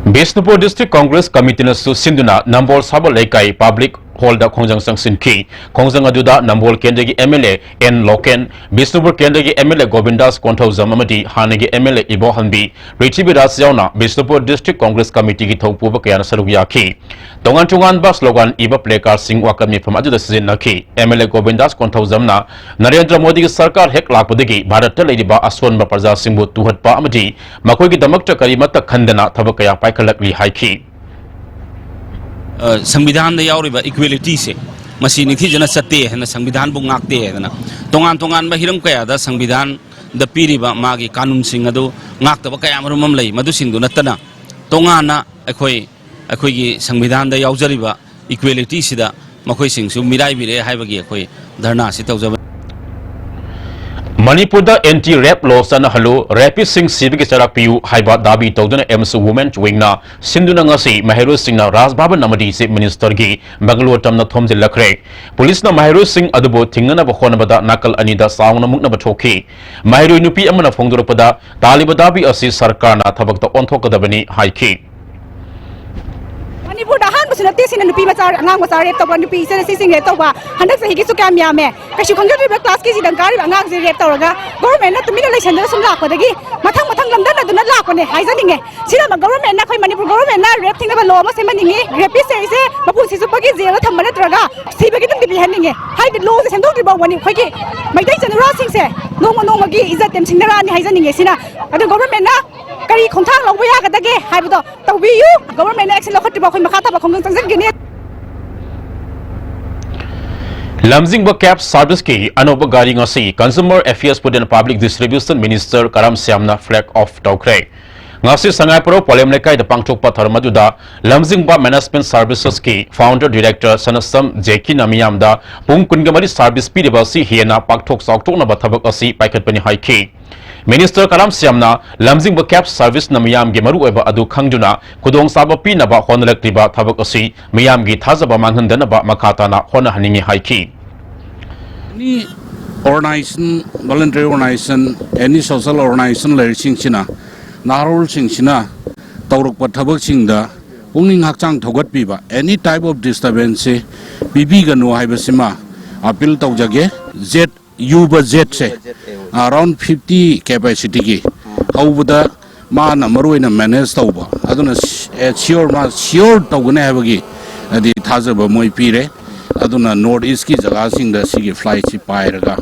ꯕꯤꯁꯅꯨꯄꯨꯔ ꯗꯤꯁꯇ꯭ꯔꯤꯛ ꯀꯣꯡꯒ꯭ꯔꯦꯁ ꯀꯃꯤꯇꯤꯅꯁꯨ ꯁꯤꯟꯗꯨꯅ ꯅꯝꯕꯣꯜ ꯁꯥꯕ ꯂꯩꯀꯥꯏ ꯄꯕ꯭ꯂꯤꯛ ꯍꯣꯜꯗ ꯈꯣꯡꯖꯪ ꯆꯪꯁꯤꯟꯈꯤ꯫ ꯈꯣꯡꯖꯪ ꯑꯗꯨꯗ ꯅꯝꯕꯣꯜ ꯀꯦꯟꯗ꯭ꯔꯒꯤ M L A N local, Bishnupur ꯀꯦꯟꯗ꯭ꯔꯒꯤ ꯑꯦꯝ ꯑꯦꯜ ꯑꯦ ꯒꯣꯕꯤꯟꯗꯥꯁ ꯀꯣꯟꯊꯧꯖꯝ ꯑꯃꯗꯤ ꯍꯥꯟꯅꯒꯤ M L A Ibohanbi Prithviraj ꯌꯥꯎꯅ ꯕꯤꯁꯅꯨꯄꯨꯔ ꯗꯤꯁꯇ꯭ꯔꯤꯛ ꯀꯣꯡꯒ꯭ꯔꯦꯁ ꯀꯃꯤꯇꯤꯒꯤ ꯊꯧꯄꯨꯕ ꯀꯌꯥꯅ ꯁꯔꯨꯛ ꯌꯥꯈꯤ꯫ ꯇꯣꯉꯥꯟ ꯇꯣꯉꯥꯟꯕ ꯁ꯭ꯂꯣꯒꯥꯟ ꯏꯕ ꯄ꯭ꯂꯦ ꯀꯥꯔꯗꯁꯤꯡ ꯋꯥꯀꯠ ꯃꯤꯐꯝ ꯑꯗꯨꯗ ꯁꯤꯖꯤꯟꯅꯈꯤ꯫ ꯑꯦꯝ ꯑꯦꯜ ꯑꯦ ꯒꯣꯕꯤꯟꯗꯥꯁ ꯀꯣꯟꯊꯧꯖꯝꯅ ꯅꯔꯦꯟꯗ꯭ꯔ ꯃꯣꯗꯤꯒꯤ ꯁꯔꯀꯥꯔ ꯍꯦꯛ ꯂꯥꯛꯄꯗꯒꯤ ꯚꯥꯔꯠꯇ ꯂꯩꯔꯤꯕ ꯑꯁꯣꯟꯕ ꯄ꯭ꯔꯖꯥꯁꯤꯡꯕꯨ ꯇꯨꯍꯠꯄ ꯑꯃꯗꯤ ꯃꯈꯣꯏꯒꯤꯗꯃꯛꯇ ꯀꯔꯤꯃꯠꯇ ꯈꯟꯗꯅ ꯊꯕꯛ ꯀꯌꯥ ꯄꯥꯏꯈꯠꯂꯛꯂꯤ ꯍꯥꯏꯈꯤ꯫ ꯑ, ꯁꯪꯕꯤꯙꯥꯟꯗ ꯌꯥꯎꯔꯤꯕ ꯏꯀ꯭ꯋꯦꯂꯤꯇꯤꯁꯦ, ꯃꯁꯤ ꯅꯤꯡꯊꯤꯖꯅ ꯆꯠꯇꯦ ꯍꯥꯏꯅ, ꯁꯪꯕꯤꯙꯥꯟꯕꯨ ꯉꯥꯛꯇꯦ ꯍꯥꯏꯗꯅ ꯇꯣꯉꯥꯟ ꯇꯣꯉꯥꯟꯕ ꯍꯤꯔꯝ ꯀꯌꯥꯗ ꯁꯪꯕꯤꯙꯥꯟꯗ ꯄꯤꯔꯤꯕ ꯃꯥꯒꯤ ꯀꯥꯅꯨꯟꯁꯤꯡ ꯑꯗꯨ ꯉꯥꯛꯇꯕ ꯀꯌꯥ ꯃꯔꯨꯝ ꯑꯃ ꯂꯩ꯫ ꯃꯗꯨꯁꯤꯡꯗꯨ ꯅꯠꯇꯅ ꯇꯣꯉꯥꯟꯅ ꯑꯩꯈꯣꯏ, ꯑꯩꯈꯣꯏꯒꯤ ꯁꯪꯕꯤꯙꯥꯟꯗ ꯌꯥꯎꯖꯔꯤꯕ ꯏꯀ꯭ꯋꯦꯂꯤꯇꯤꯁꯤꯗ ꯃꯈꯣꯏꯁꯤꯡꯁꯨ ꯃꯤꯔꯥꯏꯕꯤꯔꯦ ꯍꯥꯏꯕꯒꯤ ꯑꯩꯈꯣꯏ ꯙꯔꯅꯥꯁꯤ ꯇꯧꯖꯕꯅꯤ꯫ ꯃꯅꯤꯄꯨꯔꯗ ꯑꯦꯟꯇꯤ ꯔꯦꯞ ꯂꯣ ꯆꯠꯅꯍꯜꯂꯨ, ꯔꯦꯄꯤꯁꯁꯤꯡ ꯁꯤꯕꯒꯤ ꯆꯩꯔꯥꯛ ꯄꯤꯌꯨ ꯍꯥꯏꯕ ꯗꯥꯕꯤ ꯇꯧꯗꯨꯅ ꯑꯦꯝꯁ ꯋꯨꯃꯦꯟ ꯋꯤꯡꯅ ꯁꯤꯟꯗꯨꯅ ꯉꯁꯤ ꯃꯍꯩꯔꯣꯏꯁꯤꯡꯅ ꯔꯥꯖ ꯚꯕꯟ ꯑꯃꯗꯤ ꯆꯤꯐ ꯃꯤꯅꯤꯁꯇꯔꯒꯤ ꯕꯪꯒꯂꯣ ꯇꯝꯅ ꯊꯣꯝꯖꯤꯜꯂꯛꯈ꯭ꯔꯦ꯫ ꯄꯨꯂꯤꯁꯅ ꯃꯍꯩꯔꯣꯏꯁꯤꯡ ꯑꯗꯨꯕꯨ ꯊꯤꯡꯅꯅꯕ ꯍꯣꯠꯅꯕꯗ ꯅꯥꯀꯜ ꯑꯅꯤꯗ ꯆꯥꯎꯅ ꯃꯨꯛꯅꯕ ꯊꯣꯛꯈꯤ꯫ ꯃꯍꯩꯔꯣꯏ ꯅꯨꯄꯤ ꯑꯃꯅ ꯐꯣꯡꯗꯣꯔꯛꯄꯗ, ꯇꯥꯜꯂꯤꯕ ꯗꯥꯕꯤ ꯑꯁꯤ ꯁꯔꯀꯥꯔꯅ ꯊꯕꯛꯇ ꯑꯣꯟꯊꯣꯛꯀꯗꯕꯅꯤ ꯍꯥꯏꯈꯤ꯫ ꯃꯅꯤꯄꯨꯔꯗ ꯑꯍꯥꯟꯕꯁꯨ ꯅꯠꯇꯦ ꯁꯤꯅ, ꯅꯨꯄꯤ ꯃꯆꯥ, ꯑꯉꯥꯡ ꯃꯆꯥ ꯔꯦꯞ ꯇꯧꯕ, ꯅꯨꯄꯤ ꯏꯆꯟ ꯏꯆꯦꯁꯤꯡ ꯔꯦꯞ ꯇꯧꯕ꯫ ꯍꯟꯗꯛ ꯆꯍꯤꯒꯤꯁꯨ ꯀꯌꯥꯝ ꯌꯥꯝꯃꯦ꯫ ꯀꯩꯁꯨ ꯈꯪꯖꯗ꯭ꯔꯤꯕ ꯀ꯭ꯂꯥꯁ ꯀꯦ ꯖꯤꯗꯪ ꯀꯥꯔꯤꯕ ꯑꯉꯥꯡꯁꯦ ꯔꯦꯞ ꯇꯧꯔꯒ ꯒꯣꯚꯔꯟꯃꯦꯟꯠꯅ ꯇꯨꯃꯤꯟꯅ ꯂꯩꯁꯟꯗꯅ ꯁꯨꯝ ꯂꯥꯛꯄꯗꯒꯤ ꯃꯊꯪ ꯃꯊꯪ ꯂꯝꯗꯠꯅꯗꯨꯅ ꯂꯥꯛꯄꯅꯦ ꯍꯥꯏꯖꯅꯤꯡꯉꯦ꯫ ꯁꯤꯅ ꯒꯣꯚꯔꯟꯃꯦꯟꯠꯅ, ꯑꯩꯈꯣꯏ ꯃꯅꯤꯄꯨꯔ ꯒꯣꯚꯔꯟꯃꯦꯟꯠꯅ ꯔꯦꯞ ꯊꯤꯡꯅꯕ ꯂꯣ ꯑꯃ ꯁꯦꯝꯍꯟꯅꯤꯡꯉꯤ꯫ ꯔꯦꯄꯤꯁꯁꯦ ꯑꯩꯁꯦ ꯃꯄꯨꯟꯁꯤ ꯆꯨꯞꯄꯒꯤ ꯖꯦꯜꯗ ꯊꯝꯕ ꯅꯠꯇ꯭ꯔꯒ ꯁꯤꯕꯒꯤ ꯑꯗꯨꯝꯗꯤ ꯄꯤꯍꯟꯅꯤꯡꯉꯦ꯫ ꯍꯥꯏꯗꯤ ꯂꯣꯁꯦ ꯁꯦꯝꯗꯣꯛꯇ꯭ꯔꯤ ꯐꯥꯎꯕꯅꯤ ꯑꯩꯈꯣꯏꯒꯤ ꯃꯩꯇꯩ ꯏꯆꯤꯟ ꯏꯅꯥꯎꯁꯤꯡꯁꯦ ꯅꯣꯡꯃ ꯅꯣꯡꯃꯒꯤ ꯏꯖꯠ ꯇꯦꯝꯁꯤꯡꯅꯔꯛꯑꯅꯤ ꯍꯥꯏꯖꯅꯤꯡꯉꯦ꯫ ꯁꯤꯅ ꯑꯗꯨ ꯒꯣꯚꯔꯟꯃꯦꯟꯠꯅ ꯀꯔꯤ ꯈꯣꯡꯊꯥꯡ ꯂꯧꯕ ꯌꯥꯒꯗꯒꯦ ꯍꯥꯏꯕꯗꯣ ꯇꯧꯕꯤꯌꯨ꯫ ꯒꯣꯚꯔꯟꯃꯦꯟꯠꯅ ꯑꯦꯛꯁꯟ ꯂꯧꯈꯠꯇ꯭ꯔꯤꯐꯥꯎ ꯑꯩꯈꯣꯏ ꯃꯈꯥ ꯊꯥꯕ ꯈꯣꯡꯖꯪ ꯆꯪꯖꯟꯈꯤꯅꯤ꯫ ꯂꯝꯖꯤꯡꯕ ꯀꯦꯕ ꯁꯥꯔꯚꯤꯁꯀꯤ ꯑꯅꯧꯕ ꯒꯥꯔꯤ ꯉꯁꯤ Consumer Affairs, Food and Public Distribution Minister Karam ꯁ꯭ꯌꯥꯝꯅ flag off ꯇꯧꯈ꯭ꯔꯦ꯫ ꯉꯁꯤ ꯁꯉꯥꯏꯄ꯭ꯔꯧ ꯄꯣꯂꯦꯝ ꯂꯩꯀꯥꯏꯗ ꯄꯥꯡꯊꯣꯛꯄ ꯊꯧꯔꯝ ꯑꯗꯨꯗ ꯂꯝꯖꯤꯡꯕ Management Servicesꯀꯤ founder director ꯁꯅꯁꯝ ꯖꯦꯀꯤꯅ ꯃꯤꯌꯥꯝꯗ ꯄꯨꯡ ꯀꯨꯟꯒ ꯃꯔꯤ ꯁꯥꯔꯚꯤꯁ ꯄꯤꯔꯤꯕ ꯑꯁꯤ ꯍꯦꯟꯅ ꯄꯥꯛꯊꯣꯛ ꯆꯥꯎꯊꯣꯛꯅꯕ ꯊꯕꯛ ꯑꯁꯤ ꯄꯥꯏꯈꯠꯄꯅꯤ ꯍꯥꯏꯈꯤ꯫ ꯃꯤꯅꯤꯁꯇꯔ ꯀꯔꯥꯝ ꯁ꯭ꯌꯥꯝꯅ ꯂꯝꯖꯤꯡꯕ ꯀꯦꯕ ꯁꯥꯔꯚꯤꯁꯅ ꯃꯤꯌꯥꯝꯒꯤ ꯃꯔꯨꯑꯣꯏꯕ ꯑꯗꯨ ꯈꯪꯗꯨꯅ ꯈꯨꯗꯣꯡꯆꯥꯕ ꯄꯤꯅꯕ ꯍꯣꯠꯅꯔꯛꯂꯤꯕ ꯊꯕꯛ ꯑꯁꯤ ꯃꯤꯌꯥꯝꯒꯤ ꯊꯥꯖꯕ ꯃꯥꯡꯍꯟꯗꯅꯕ ꯃꯈꯥ ꯇꯥꯅ ꯍꯣꯠꯅꯍꯟꯅꯤꯡꯏ ꯍꯥꯏꯈꯤ꯫ Any organization, voluntary organization, any social organization ꯂꯩꯔꯤꯁꯤꯡꯁꯤꯅ, ꯅꯍꯥꯔꯣꯜꯁꯤꯡꯁꯤꯅ ꯇꯧꯔꯛꯄ ꯊꯕꯛꯁꯤꯡꯗ ꯄꯨꯛꯅꯤꯡ ꯍꯛꯆꯥꯡ ꯊꯧꯒꯠꯄꯤꯕ, any type of disturbance ꯁꯦ ꯄꯤꯕꯤꯒꯅꯨ ꯍꯥꯏꯕꯁꯤꯃ ꯑꯥꯄꯤꯜ ꯇꯧꯖꯒꯦ꯫ ꯖꯦꯠ ꯌꯨꯕ ꯖꯦꯠꯁꯦ ꯑꯔꯥꯎꯟ ꯐꯤꯐꯇꯤ ꯀꯦꯄꯥꯁꯤꯇꯤꯒꯤ ꯍꯧꯕꯗ ꯃꯥꯅ ꯃꯔꯨ ꯑꯣꯏꯅ ꯃꯦꯅꯦꯖ ꯇꯧꯕ, ꯑꯗꯨꯅ ꯁꯤꯌꯣꯔ, ꯃꯥ ꯁꯤꯌꯣꯔ ꯇꯧꯒꯅꯤ ꯍꯥꯏꯕꯒꯤ ꯍꯥꯏꯗꯤ ꯊꯥꯖꯕ ꯃꯣꯏ ꯄꯤꯔꯦ꯫ ꯑꯗꯨꯅ ꯅꯣꯔꯠ ꯏꯁꯀꯤ ꯖꯒꯥꯁꯤꯡꯗ ꯁꯤꯒꯤ ꯐ꯭ꯂꯥꯏꯠꯁꯤ ꯄꯥꯏꯔꯒ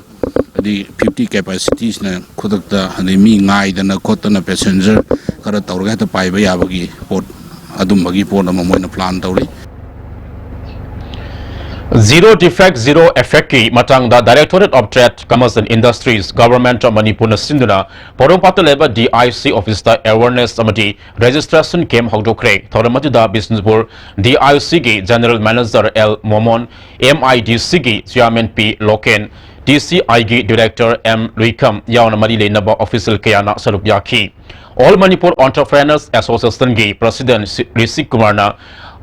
ꯍꯥꯏꯗꯤ ꯐꯤꯐꯇꯤ ꯀꯦꯄꯥꯁꯤꯇꯤꯁꯤꯅ ꯈꯨꯗꯛꯇ ꯍꯥꯏꯗꯤ ꯃꯤ ꯉꯥꯏꯗꯅ ꯈꯣꯠꯇꯅ ꯄꯦꯁꯦꯟꯖꯔ ꯈꯔ ꯇꯧꯔꯒ ꯍꯦꯛꯇ ꯄꯥꯏꯕ ꯌꯥꯕꯒꯤ ꯄꯣꯠ, ꯑꯗꯨꯝꯕꯒꯤ ꯄꯣꯠ ꯑꯃ ꯃꯣꯏꯅ ꯄ꯭ꯂꯥꯟ ꯇꯧꯔꯤ꯫ Zero Defect, Zero Effectꯀꯤ ꯃꯇꯥꯡꯗ Directorate of Trade, Commerce and Industries, Government of ꯃꯅꯤꯄꯨꯔꯅ ꯁꯤꯟꯗꯨꯅ ꯄꯣꯔꯣꯝꯄꯥꯠꯇ ꯂꯩꯕ ꯗꯤ ꯑꯥꯏ ꯁꯤ ꯑꯣꯐꯤꯁꯇ ꯑꯦꯋꯥꯔꯅꯦꯁ ꯑꯃꯗꯤ ꯔꯦꯖꯤꯁꯇ꯭ꯔꯦꯁꯟ ꯀꯦꯝꯞ ꯍꯧꯗꯣꯛꯈ꯭ꯔꯦ꯫ ꯊꯧꯔꯝ ꯑꯗꯨꯗ ꯕꯤꯁꯅꯨꯄꯨꯔ ꯗꯤ ꯑꯥꯏ ꯁꯤꯒꯤ general manager L Momon, M I D ꯁꯤꯒꯤ ꯆꯤꯌꯥꯔꯃꯦꯟ ꯄꯤ ꯂꯣꯀꯦꯟ, ꯇꯤ ꯁꯤ ꯑꯥꯏꯒꯤ ꯗꯤꯔꯦꯛꯇꯔ ꯑꯦꯝ ꯂꯨꯏꯈꯝ ꯌꯥꯎꯅ ꯃꯔꯤ ꯂꯩꯅꯕ ꯑꯣꯐꯤꯁꯤꯌꯦꯜ ꯀꯌꯥꯅ ꯁꯔꯨꯛ ꯌꯥꯈꯤ꯫ ꯑꯣꯜ ꯃꯅꯤꯄꯨꯔ ꯑꯣꯟꯇꯔꯄ꯭ꯔꯦꯅꯔꯁ ꯑꯦꯁꯣꯁꯤꯌꯦꯁꯟꯒꯤ ꯄ꯭ꯔꯁꯤꯗꯦꯟꯠ ꯁꯤ-, ꯔꯤꯁꯤꯛ ꯀꯨꯃꯥꯔꯅ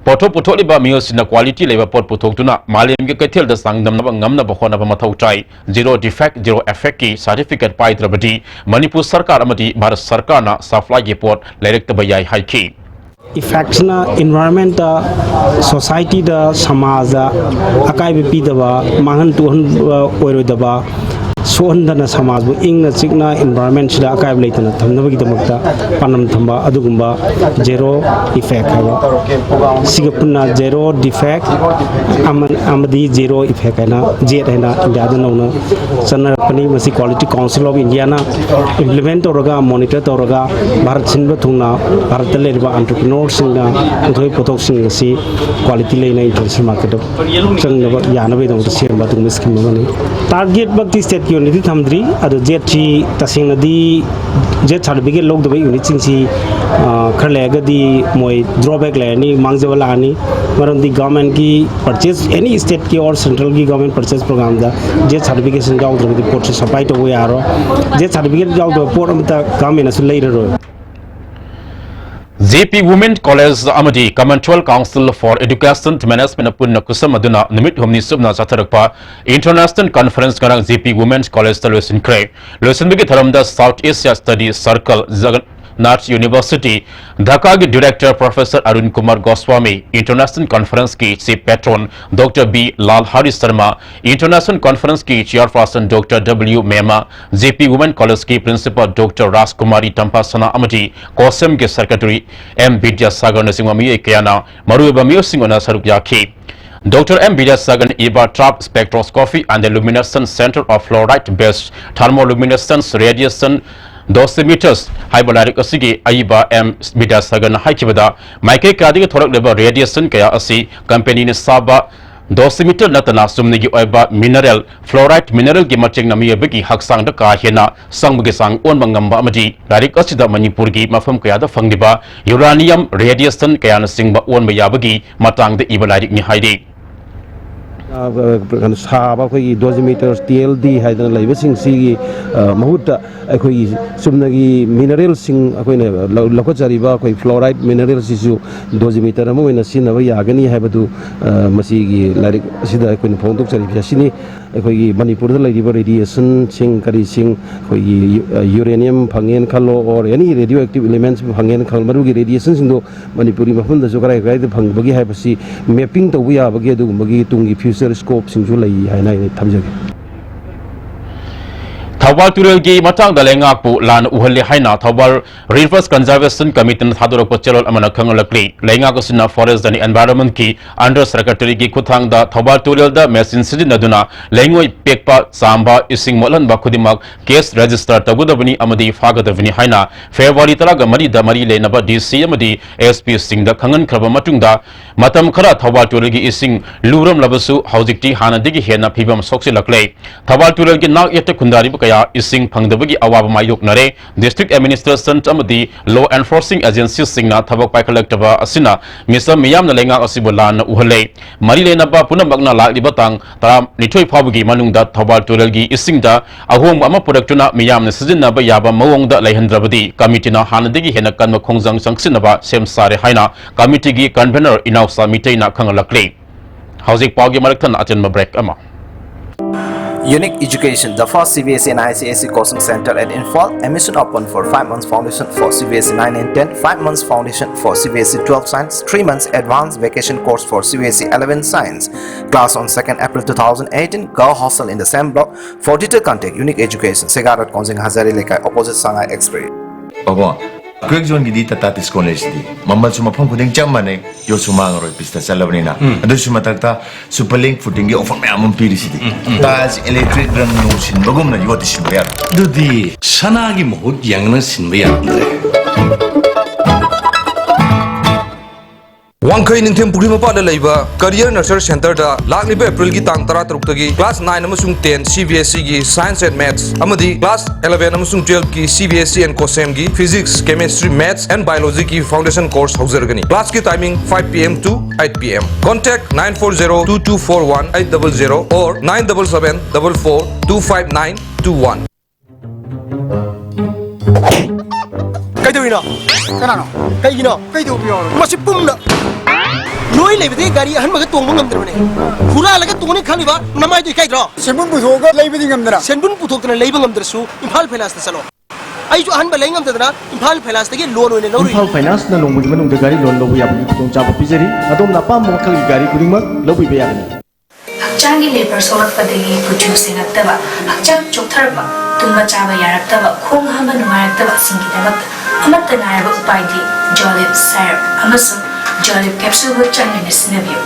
ꯄꯣꯠꯊꯣꯛ ꯄꯨꯊꯣꯛꯂꯤꯕ ꯃꯤꯑꯣꯏꯁꯤꯡꯅ ꯀ꯭ꯋꯥꯂꯤꯇꯤ ꯂꯩꯕ ꯄꯣꯠ ꯄꯨꯊꯣꯛꯇꯨꯅ ꯃꯥꯂꯦꯝꯒꯤ ꯀꯩꯊꯦꯜꯗ ꯆꯥꯡꯗꯝꯅꯕ ꯉꯝꯅꯕ ꯍꯣꯠꯅꯕ ꯃꯊꯧ ꯇꯥꯏ꯫ ꯖꯤꯔꯣ ꯗꯤꯐꯦꯛꯠ, ꯖꯤꯔꯣ ꯏꯐꯦꯛꯠꯀꯤ ꯁꯥꯔꯇꯤꯐꯤꯀꯦꯠ ꯄꯥꯏꯗ꯭ꯔꯕꯗꯤ ꯃꯅꯤꯄꯨꯔ ꯁꯔꯀꯥꯔ ꯑꯃꯗꯤ ꯚꯥꯔꯠ ꯁꯔꯀꯥꯔꯅ ꯁꯄ꯭ꯂꯥꯏꯒꯤ ꯄꯣꯠ ꯂꯩꯔꯛꯇꯕ ꯌꯥꯏ ꯍꯥꯏꯈꯤ꯫ ꯏꯐꯦꯛꯁꯅ ꯏꯟꯚꯥꯏꯔꯣꯟꯃꯦꯟꯇ, ꯁꯣꯁꯥꯏꯇꯤꯗ, ꯁꯃꯥꯖꯗ ꯑꯀꯥꯏꯕ ꯄꯤꯗꯕ, ꯃꯥꯡꯍꯟ ꯇꯣꯛꯍꯟꯕ ꯑꯣꯏꯔꯣꯏꯗꯕ, ꯁꯣꯛꯍꯟꯗꯅ ꯁꯃꯥꯖꯕꯨ ꯏꯪꯅ ꯆꯤꯛꯅ ꯏꯟꯚꯥꯏꯔꯣꯟꯃꯦꯟꯁꯤꯗ ꯑꯀꯥꯏꯕ ꯂꯩꯇꯅ ꯊꯝꯅꯕꯒꯤꯗꯃꯛꯇ ꯄꯥꯟꯗꯝ ꯊꯝꯕ ꯑꯗꯨꯒꯨꯝꯕ ꯖꯦꯔꯣ ꯏꯐꯦꯛ ꯍꯥꯏꯕ, ꯁꯤꯒ ꯄꯨꯟꯅ ꯖꯦꯔꯣ ꯗꯤꯐꯦꯛ ꯑꯃ-, ꯑꯃꯗꯤ ꯖꯦꯔꯣ ꯏꯐꯦꯛ ꯍꯥꯏꯅ, ꯖꯦꯠ ꯍꯥꯏꯅ ꯏꯟꯗꯤꯌꯥꯗ ꯅꯧꯅ ꯆꯠꯅꯔꯛꯄꯅꯤ꯫ ꯃꯁꯤ Quality Council of Indiaꯅ implement ꯇꯧꯔꯒ, monitor ꯇꯧꯔꯒ, ꯚꯥꯔꯠ ꯁꯤꯟꯕ ꯊꯨꯡꯅ ꯚꯥꯔꯠꯇ ꯂꯩꯔꯤꯕ entrepreneurꯁꯤꯡꯅ ꯄꯨꯊꯣꯛꯏ ꯄꯣꯠꯊꯣꯛꯁꯤꯡ ꯑꯁꯤ quality ꯂꯩꯅ international marketꯇ ꯆꯪꯅꯕ ꯌꯥꯅꯕꯒꯤꯗꯃꯛꯇ ꯁꯦꯝꯕ ꯑꯗꯨꯒꯨꯝꯕ scheme ꯑꯃꯅꯤ꯫ Target ꯃꯛꯇꯤ stateꯀꯤ ꯑꯣꯏꯅꯗꯤ ꯊꯝꯗ꯭ꯔꯤ, ꯑꯗꯣ ꯖꯦꯠꯁꯤ ꯇꯁꯦꯡꯅꯗꯤ ꯖꯦꯠ certificate ꯂꯧꯗꯕ unitꯁꯤꯡꯁꯤ, ꯑ, ꯈꯔ ꯂꯩꯔꯒꯗꯤ ꯃꯣꯏ drawback ꯂꯩꯔꯅꯤ, ꯃꯥꯡꯖꯕ ꯂꯥꯛꯑꯅꯤ꯫ ꯃꯔꯝꯗꯤ governmentꯀꯤ purchase, any stateꯀꯤ or centralꯒꯤ government purchase programꯗ ꯖꯦꯠ certification ꯌꯥꯎꯗ꯭ꯔꯒꯗꯤ ꯄꯣꯠꯁꯦ supply ꯇꯧꯕ ꯌꯥꯔꯣꯏ꯫ ꯖꯦꯠ certificate ꯌꯥꯎꯗꯕ ꯄꯣꯠ ꯑꯃꯠꯇ governmentꯅꯁꯨ ꯂꯩꯔꯔꯣꯏ꯫ ꯖꯦ ꯄꯤ Women College ꯑꯃꯗꯤ Commonwealth Council for Education Management ꯄꯨꯟꯅ ꯈꯨꯠꯁꯝꯅꯗꯨꯅ ꯅꯨꯃꯤꯠ ꯍꯨꯝꯅꯤ ꯆꯨꯞꯅ ꯆꯠꯊꯔꯛꯄ International Conference ꯉꯔꯥꯡ ꯖꯦ ꯄꯤ Women Collegeꯇ ꯂꯣꯏꯁꯤꯟꯈ꯭ꯔꯦ꯫ ꯂꯣꯏꯁꯤꯟꯕꯒꯤ ꯊꯧꯔꯝꯗ South Asia Study Circle, Jagannath University, ꯙꯥꯀꯥꯒꯤ Director Professor Arun Kumar Goswami, International Conferenceꯀꯤ Chief Patron Doctor B Lal Hari Sharma, International Conferenceꯀꯤ Chairperson Doctor W Mema, J P Women Collegeꯀꯤ Principal Doctor ꯔꯥꯖꯀꯨꯃꯥꯔꯤ ꯇꯝꯐꯥꯁꯅꯥ ꯑꯃꯗꯤ COSEMꯒꯤ Secretary ꯑꯦꯝ ꯕꯤꯗ꯭ꯌꯥꯁꯥꯒꯔꯅꯆꯤꯡꯕ ꯃꯤꯑꯣꯏ ꯀꯌꯥꯅ ꯃꯔꯨꯑꯣꯏꯕ ꯃꯤꯑꯣꯏꯁꯤꯡ ꯑꯣꯏꯅ ꯁꯔꯨꯛ ꯌꯥꯈꯤ꯫ Doctor ꯑꯦꯝ ꯕꯤꯗ꯭ꯌꯥꯁꯥꯒꯔꯅ ꯏꯕ Trup Spectroscopy and the Luminescence Center of Fluoride Based Thermoluminescence Radiation Dosimeters ꯍꯥꯏꯕ ꯂꯥꯏꯔꯤꯛ ꯑꯁꯤꯒꯤ ꯑꯏꯕ ꯑꯦꯝ ꯕꯤꯗ꯭ꯌꯥꯁꯥꯒꯔꯅ ꯍꯥꯏꯈꯤꯕꯗ, ꯃꯥꯏꯀꯩ ꯀꯌꯥꯗꯒꯤ ꯊꯣꯔꯛꯂꯤꯕ radiation ꯀꯌꯥ ꯑꯁꯤ companyꯅ ꯁꯥꯕ dosimeter ꯅꯠꯇꯅ ꯆꯨꯝꯅꯒꯤ ꯑꯣꯏꯕ mineral, fluoride mineralꯒꯤ ꯃꯇꯦꯡꯅ ꯃꯤꯑꯣꯏꯕꯒꯤ ꯍꯛꯆꯥꯡꯗ ꯀꯥ ꯍꯦꯟꯅ ꯆꯪꯕꯒꯤ ꯆꯥꯡ ꯑꯣꯟꯕ ꯉꯝꯕ ꯑꯃꯗꯤ ꯂꯥꯏꯔꯤꯛ ꯑꯁꯤꯗ ꯃꯅꯤꯄꯨꯔꯒꯤ ꯃꯐꯝ ꯀꯌꯥꯗ ꯐꯪꯂꯤꯕ uranium radiation ꯀꯌꯥꯅꯆꯤꯡꯕ ꯑꯣꯟꯕ ꯌꯥꯕꯒꯤ ꯃꯇꯥꯡꯗ ꯏꯕ ꯂꯥꯏꯔꯤꯛꯅꯤ ꯍꯥꯏꯔꯤ꯫ ꯑ, ꯀꯩꯅꯣ ꯁꯥꯕ ꯑꯩꯈꯣꯏꯒꯤ dosimeters, T L D ꯍꯥꯏꯗꯅ ꯂꯩꯕꯁꯤꯡꯁꯤꯒꯤ, ꯑ, ꯃꯍꯨꯠꯇ ꯑꯩꯈꯣꯏꯒꯤ ꯆꯨꯝꯅꯒꯤ mineralꯁꯤꯡ ꯑꯩꯈꯣꯏꯅ ꯂꯧ-, ꯂꯧꯈꯠꯆꯔꯤꯕ ꯑꯩꯈꯣꯏ fluoride mineralꯁꯤꯁꯨ dosimeter ꯑꯃ ꯑꯣꯏꯅ ꯁꯤꯖꯤꯟꯅꯕ ꯌꯥꯒꯅꯤ ꯍꯥꯏꯕꯗꯨ, ꯑ, ꯃꯁꯤꯒꯤ ꯂꯥꯏꯔꯤꯛ ꯑꯁꯤꯗ ꯑꯩꯈꯣꯏꯅ ꯐꯣꯡꯗꯣꯛꯆꯔꯤꯕꯁꯤ ꯑꯁꯤꯅꯤ꯫ ꯑꯩꯈꯣꯏꯒꯤ ꯃꯅꯤꯄꯨꯔꯗ ꯂꯩꯔꯤꯕ radiationꯁꯤꯡ ꯀꯔꯤꯁꯤꯡ, ꯑꯩꯈꯣꯏꯒꯤ ꯌꯨ-, ꯑ, uranium ꯐꯪꯉꯦꯅ ꯈꯜꯂꯣ, or any radioactive elements ꯐꯪꯉꯦꯅ ꯈꯜꯂꯣ, ꯃꯗꯨꯒꯤ radiationꯁꯤꯡꯗꯣ ꯃꯅꯤꯄꯨꯔꯒꯤ ꯃꯐꯝꯗꯁꯨ ꯀꯗꯥꯏ ꯀꯗꯥꯏꯗ ꯐꯪꯕꯒꯦ ꯍꯥꯏꯕꯁꯤ mapping ꯇꯧꯕ ꯌꯥꯕꯒꯤ ꯑꯗꯨꯒꯨꯝꯕꯒꯤ ꯇꯨꯡꯒꯤ future scopeꯁꯤꯡꯁꯨ ꯂꯩ ꯍꯥꯏꯅ ꯑꯩꯅ ꯊꯝꯖꯒꯦ꯫ ꯊꯧꯕꯥꯜ ꯇꯨꯔꯦꯜꯒꯤ ꯃꯇꯥꯡꯗ ꯂꯩꯉꯥꯛꯄꯨ ꯂꯥꯟꯅ ꯎꯍꯜꯂꯦ ꯍꯥꯏꯅ ꯊꯧꯕꯥꯜ Rivers Conservation Committeeꯅ ꯊꯥꯗꯣꯔꯛꯄ ꯆꯦꯔꯣꯜ ꯑꯃꯅ ꯈꯪꯍꯜꯂꯛꯂꯤ꯫ ꯂꯩꯉꯥꯛ ꯑꯁꯤꯅ Forest and Environmentꯀꯤ Under Secretaryꯒꯤ ꯈꯨꯠꯊꯥꯡꯗ ꯊꯧꯕꯥꯜ ꯇꯨꯔꯦꯜꯗ machine ꯁꯤꯖꯤꯟꯅꯗꯨꯅ ꯂꯩꯉꯣꯏ ꯄꯦꯛꯄ, ꯆꯥꯝꯕ, ꯏꯁꯤꯡ ꯃꯣꯠꯍꯟꯕ ꯈꯨꯗꯤꯡꯃꯛ case register ꯇꯧꯒꯗꯕꯅꯤ ꯑꯃꯗꯤ ꯐꯥꯒꯗꯕꯅꯤ ꯍꯥꯏꯅ February ꯇꯔꯥꯃꯔꯤꯗ ꯃꯔꯤ ꯂꯩꯅꯕ D C ꯑꯃꯗꯤ S Pꯁꯤꯡꯗ ꯈꯪꯍꯟꯈ꯭ꯔꯕ ꯃꯇꯨꯡꯗ, ꯃꯇꯝ ꯈꯔ ꯊꯧꯕꯥꯜ ꯇꯨꯔꯦꯜꯒꯤ ꯏꯁꯤꯡ ꯂꯨꯔꯝꯂꯕꯁꯨ, ꯍꯧꯖꯤꯛꯇꯤ ꯍꯥꯟꯅꯗꯒꯤ ꯍꯦꯟꯅ ꯐꯤꯕꯝ ꯁꯣꯛꯆꯤꯜꯂꯛꯂꯦ꯫ ꯊꯧꯕꯥꯜ ꯇꯨꯔꯦꯜꯒꯤ ꯅꯥꯛ ꯌꯦꯠꯇ ꯈꯨꯟꯗꯥꯔꯤꯕ ꯀꯌꯥ ꯏꯁꯤꯡ ꯐꯪꯗꯕꯒꯤ ꯑꯋꯥꯕ ꯃꯥꯌꯣꯛꯅꯔꯦ꯫ District Administration ꯑꯃꯗꯤ law enforcing agencyꯁꯤꯡꯅ ꯊꯕꯛ ꯄꯥꯏꯈꯠꯂꯛꯇꯕ ꯑꯁꯤꯅ ꯃꯤꯆꯝ ꯃꯤꯌꯥꯝꯅ ꯂꯩꯉꯥꯛ ꯑꯁꯤꯕꯨ ꯂꯥꯟꯅ ꯎꯍꯜꯂꯦ꯫ ꯃꯔꯤ ꯂꯩꯅꯕ ꯄꯨꯝꯅꯃꯛꯅ ꯂꯥꯛꯂꯤꯕ ꯇꯥꯡ ꯇꯔꯥꯅꯤꯊꯣꯏ ꯐꯥꯎꯕꯒꯤ ꯃꯅꯨꯡꯗ ꯊꯧꯕꯥꯜ ꯇꯨꯔꯦꯜꯒꯤ ꯏꯁꯤꯡꯗ ꯑꯍꯣꯡꯕ ꯑꯃ ꯄꯨꯔꯛꯇꯨꯅ ꯃꯤꯌꯥꯝꯅ ꯁꯤꯖꯤꯟꯅꯕ ꯌꯥꯕ ꯃꯑꯣꯡꯗ ꯂꯩꯍꯟꯗ꯭ꯔꯕꯗꯤ committeeꯅ ꯍꯥꯟꯅꯗꯒꯤ ꯍꯦꯟꯅ ꯀꯟꯕ ꯈꯣꯡꯖꯪ ꯆꯪꯁꯤꯟꯅꯕ ꯁꯦꯝ ꯁꯥꯔꯦ ꯍꯥꯏꯅ committeeꯒꯤ convener ꯏꯅꯥꯎꯆꯥ ꯃꯤꯇꯩꯅ ꯈꯪꯍꯜꯂꯛꯂꯤ꯫ ꯍꯧꯖꯤꯛ ꯄꯥꯎꯒꯤ ꯃꯔꯛ ꯊꯠꯅ ꯑꯆꯦꯟꯕ break ꯑꯃ꯫ Unique Education, the first C B S E and I C S E coaching center at Imphal. Admission open for five months foundation for C B S E nine and ten, five months foundation for C B S E twelve science, three months advanced vacation course for C B S E eleven science. Class on second April two thousand eighteen. Girl hostel in the same block. For detail contact Unique Education, Sega Road, Konzing Hazari Lekai, opposite Sangai Express. ꯄꯥꯕꯨꯡ, Quick Zoneꯒꯤꯗꯤ Tata Discount ꯂꯩꯁꯤꯗꯤ꯫ ꯃꯃꯜꯁꯨ ꯃꯐꯝ ꯈꯨꯗꯤꯡ ꯆꯞ ꯃꯥꯟꯅꯩ, ꯌꯣꯠꯁꯨ ꯃꯥꯡꯉꯔꯣꯏ, ꯄꯤꯁꯇ ꯆꯠꯂꯕꯅꯤꯅ꯫ ꯎꯝ꯫ ꯑꯗꯨꯁꯨ ꯃꯊꯛꯇ Superlink Fittingꯒꯤ offer ꯃꯌꯥꯝ ꯑꯃ ꯄꯤꯔꯤꯁꯤꯗꯤ꯫ ꯎꯝ, ꯎꯝ꯫ Tiles, electric ꯔꯪ ꯅꯨꯡ ꯁꯤꯟꯕꯒꯨꯝꯅ ꯌꯣꯠꯇꯤ ꯁꯤꯟꯕ ꯌꯥꯔꯣꯏ꯫ ꯑꯗꯨꯗꯤ ꯁꯅꯥꯒꯤ ꯃꯍꯨꯠ ꯌꯦꯡꯅ ꯁꯤꯟꯕ ꯌꯥꯔꯝꯗ꯭ꯔꯦ꯫ ꯋꯥꯡꯈꯩ ꯅꯤꯡꯊꯦꯝ ꯄꯨꯈ꯭ꯔꯤ ꯃꯄꯥꯟꯗ ꯂꯩꯕ Career Nurture Centerꯗ ꯂꯥꯛꯂꯤꯕ ꯑꯦꯄ꯭ꯔꯤꯜꯒꯤ ꯇꯥꯡ ꯇꯔꯥ ꯇꯔꯨꯛꯇꯒꯤ class nine ꯑꯃꯁꯨꯡ ten CBSEꯒꯤ Science and Maths ꯑꯃꯗꯤ class eleven ꯑꯃꯁꯨꯡ twelveꯀꯤ CBSE and COSEMꯒꯤ Physics, Chemistry, Maths and Biologyꯒꯤ Foundation Course ꯍꯧꯖꯔꯒꯅꯤ꯫ Classꯀꯤ timing five PM to eight PM. Contact nine four zero two two four one eight double zero or nine double seven double four two five nine two one. ꯀꯩꯗꯧꯔꯤꯅꯣ? ꯀꯅꯥꯅꯣ? ꯀꯩꯒꯤꯅꯣ? ꯀꯩꯗꯧꯕ ꯌꯥꯎꯔꯒꯦ? ꯃꯁꯤ ꯄꯨꯝꯅ ꯅꯣꯏ ꯂꯩꯕꯗꯒꯤ ꯒꯥꯔꯤ ꯑꯍꯟꯕꯒ ꯇꯣꯡꯕ ꯉꯝꯗ꯭ꯔꯕꯅꯦ꯫ ꯍꯨꯔꯥꯜꯂꯒ ꯇꯣꯡꯅꯤ ꯈꯜꯂꯤꯕ ꯅꯃꯥꯏꯗꯣ ꯏꯀꯥꯏꯗ꯭ꯔꯣ? ꯁꯦꯟꯕꯨꯟ ꯄꯨꯊꯣꯛꯑꯒ ꯂꯩꯕꯗꯤ ꯉꯝꯗꯅ꯫ ꯁꯦꯟꯕꯨꯟ ꯄꯨꯊꯣꯛꯇꯅ ꯂꯩꯕ ꯉꯝꯗ꯭ꯔꯁꯨ ꯏꯝꯐꯥꯜ ꯐꯥꯏꯅꯥꯟꯁꯇ ꯆꯠꯂꯣ꯫ ꯑꯩꯁꯨ ꯑꯍꯟꯕ ꯂꯩ ꯉꯝꯗꯗꯅ ꯏꯝꯐꯥꯜ ꯐꯥꯏꯅꯥꯟꯁꯇꯒꯤ ꯂꯣꯟ ꯑꯣꯏꯅ ꯂꯧꯔꯨꯏ꯫ ꯏꯝꯐꯥꯜ ꯐꯥꯏꯅꯥꯟꯁꯅ ꯅꯣꯡꯃꯒꯤ ꯃꯅꯨꯡꯗ ꯒꯥꯔꯤ ꯂꯣꯟ ꯂꯧꯕ ꯌꯥꯕꯒꯤ ꯈꯨꯗꯣꯡꯆꯥꯕ ꯄꯤꯖꯔꯤ꯫ ꯑꯗꯣꯝꯅ ꯑꯄꯥꯝꯕ ꯃꯈꯜꯒꯤ ꯒꯥꯔꯤ ꯈꯨꯗꯤꯡꯃꯛ ꯂꯧꯕꯤꯕ ꯌꯥꯒꯅꯤ꯫ ꯍꯛꯆꯥꯡꯒꯤ ꯂꯦꯕꯔ ꯁꯣꯛꯂꯛꯄꯗꯒꯤ ꯀꯨꯆꯨ ꯁꯦꯡꯉꯛꯇꯕ, ꯍꯛꯆꯥꯡ ꯆꯣꯛꯊꯔꯛꯄ, ꯇꯨꯝꯕ ꯆꯥꯕ ꯌꯥꯔꯛꯇꯕ, ꯈꯣꯡ ꯍꯥꯝꯕ ꯅꯨꯡꯉꯥꯏꯔꯛꯇꯕꯁꯤꯡꯒꯤꯗꯃꯛꯇ ꯑꯃꯠꯇ ꯉꯥꯏꯔꯕ ꯎꯄꯥꯏꯗꯤ ꯖꯣꯂꯤꯞ ꯁꯥꯏꯔꯞ ꯑꯃꯁꯨꯡ ꯖꯣꯂꯤꯞ ꯀꯦꯞꯁꯨꯜꯕꯨ ꯆꯥꯡ ꯅꯥꯏꯅ ꯁꯤꯖꯤꯟꯅꯕꯤꯌꯨ꯫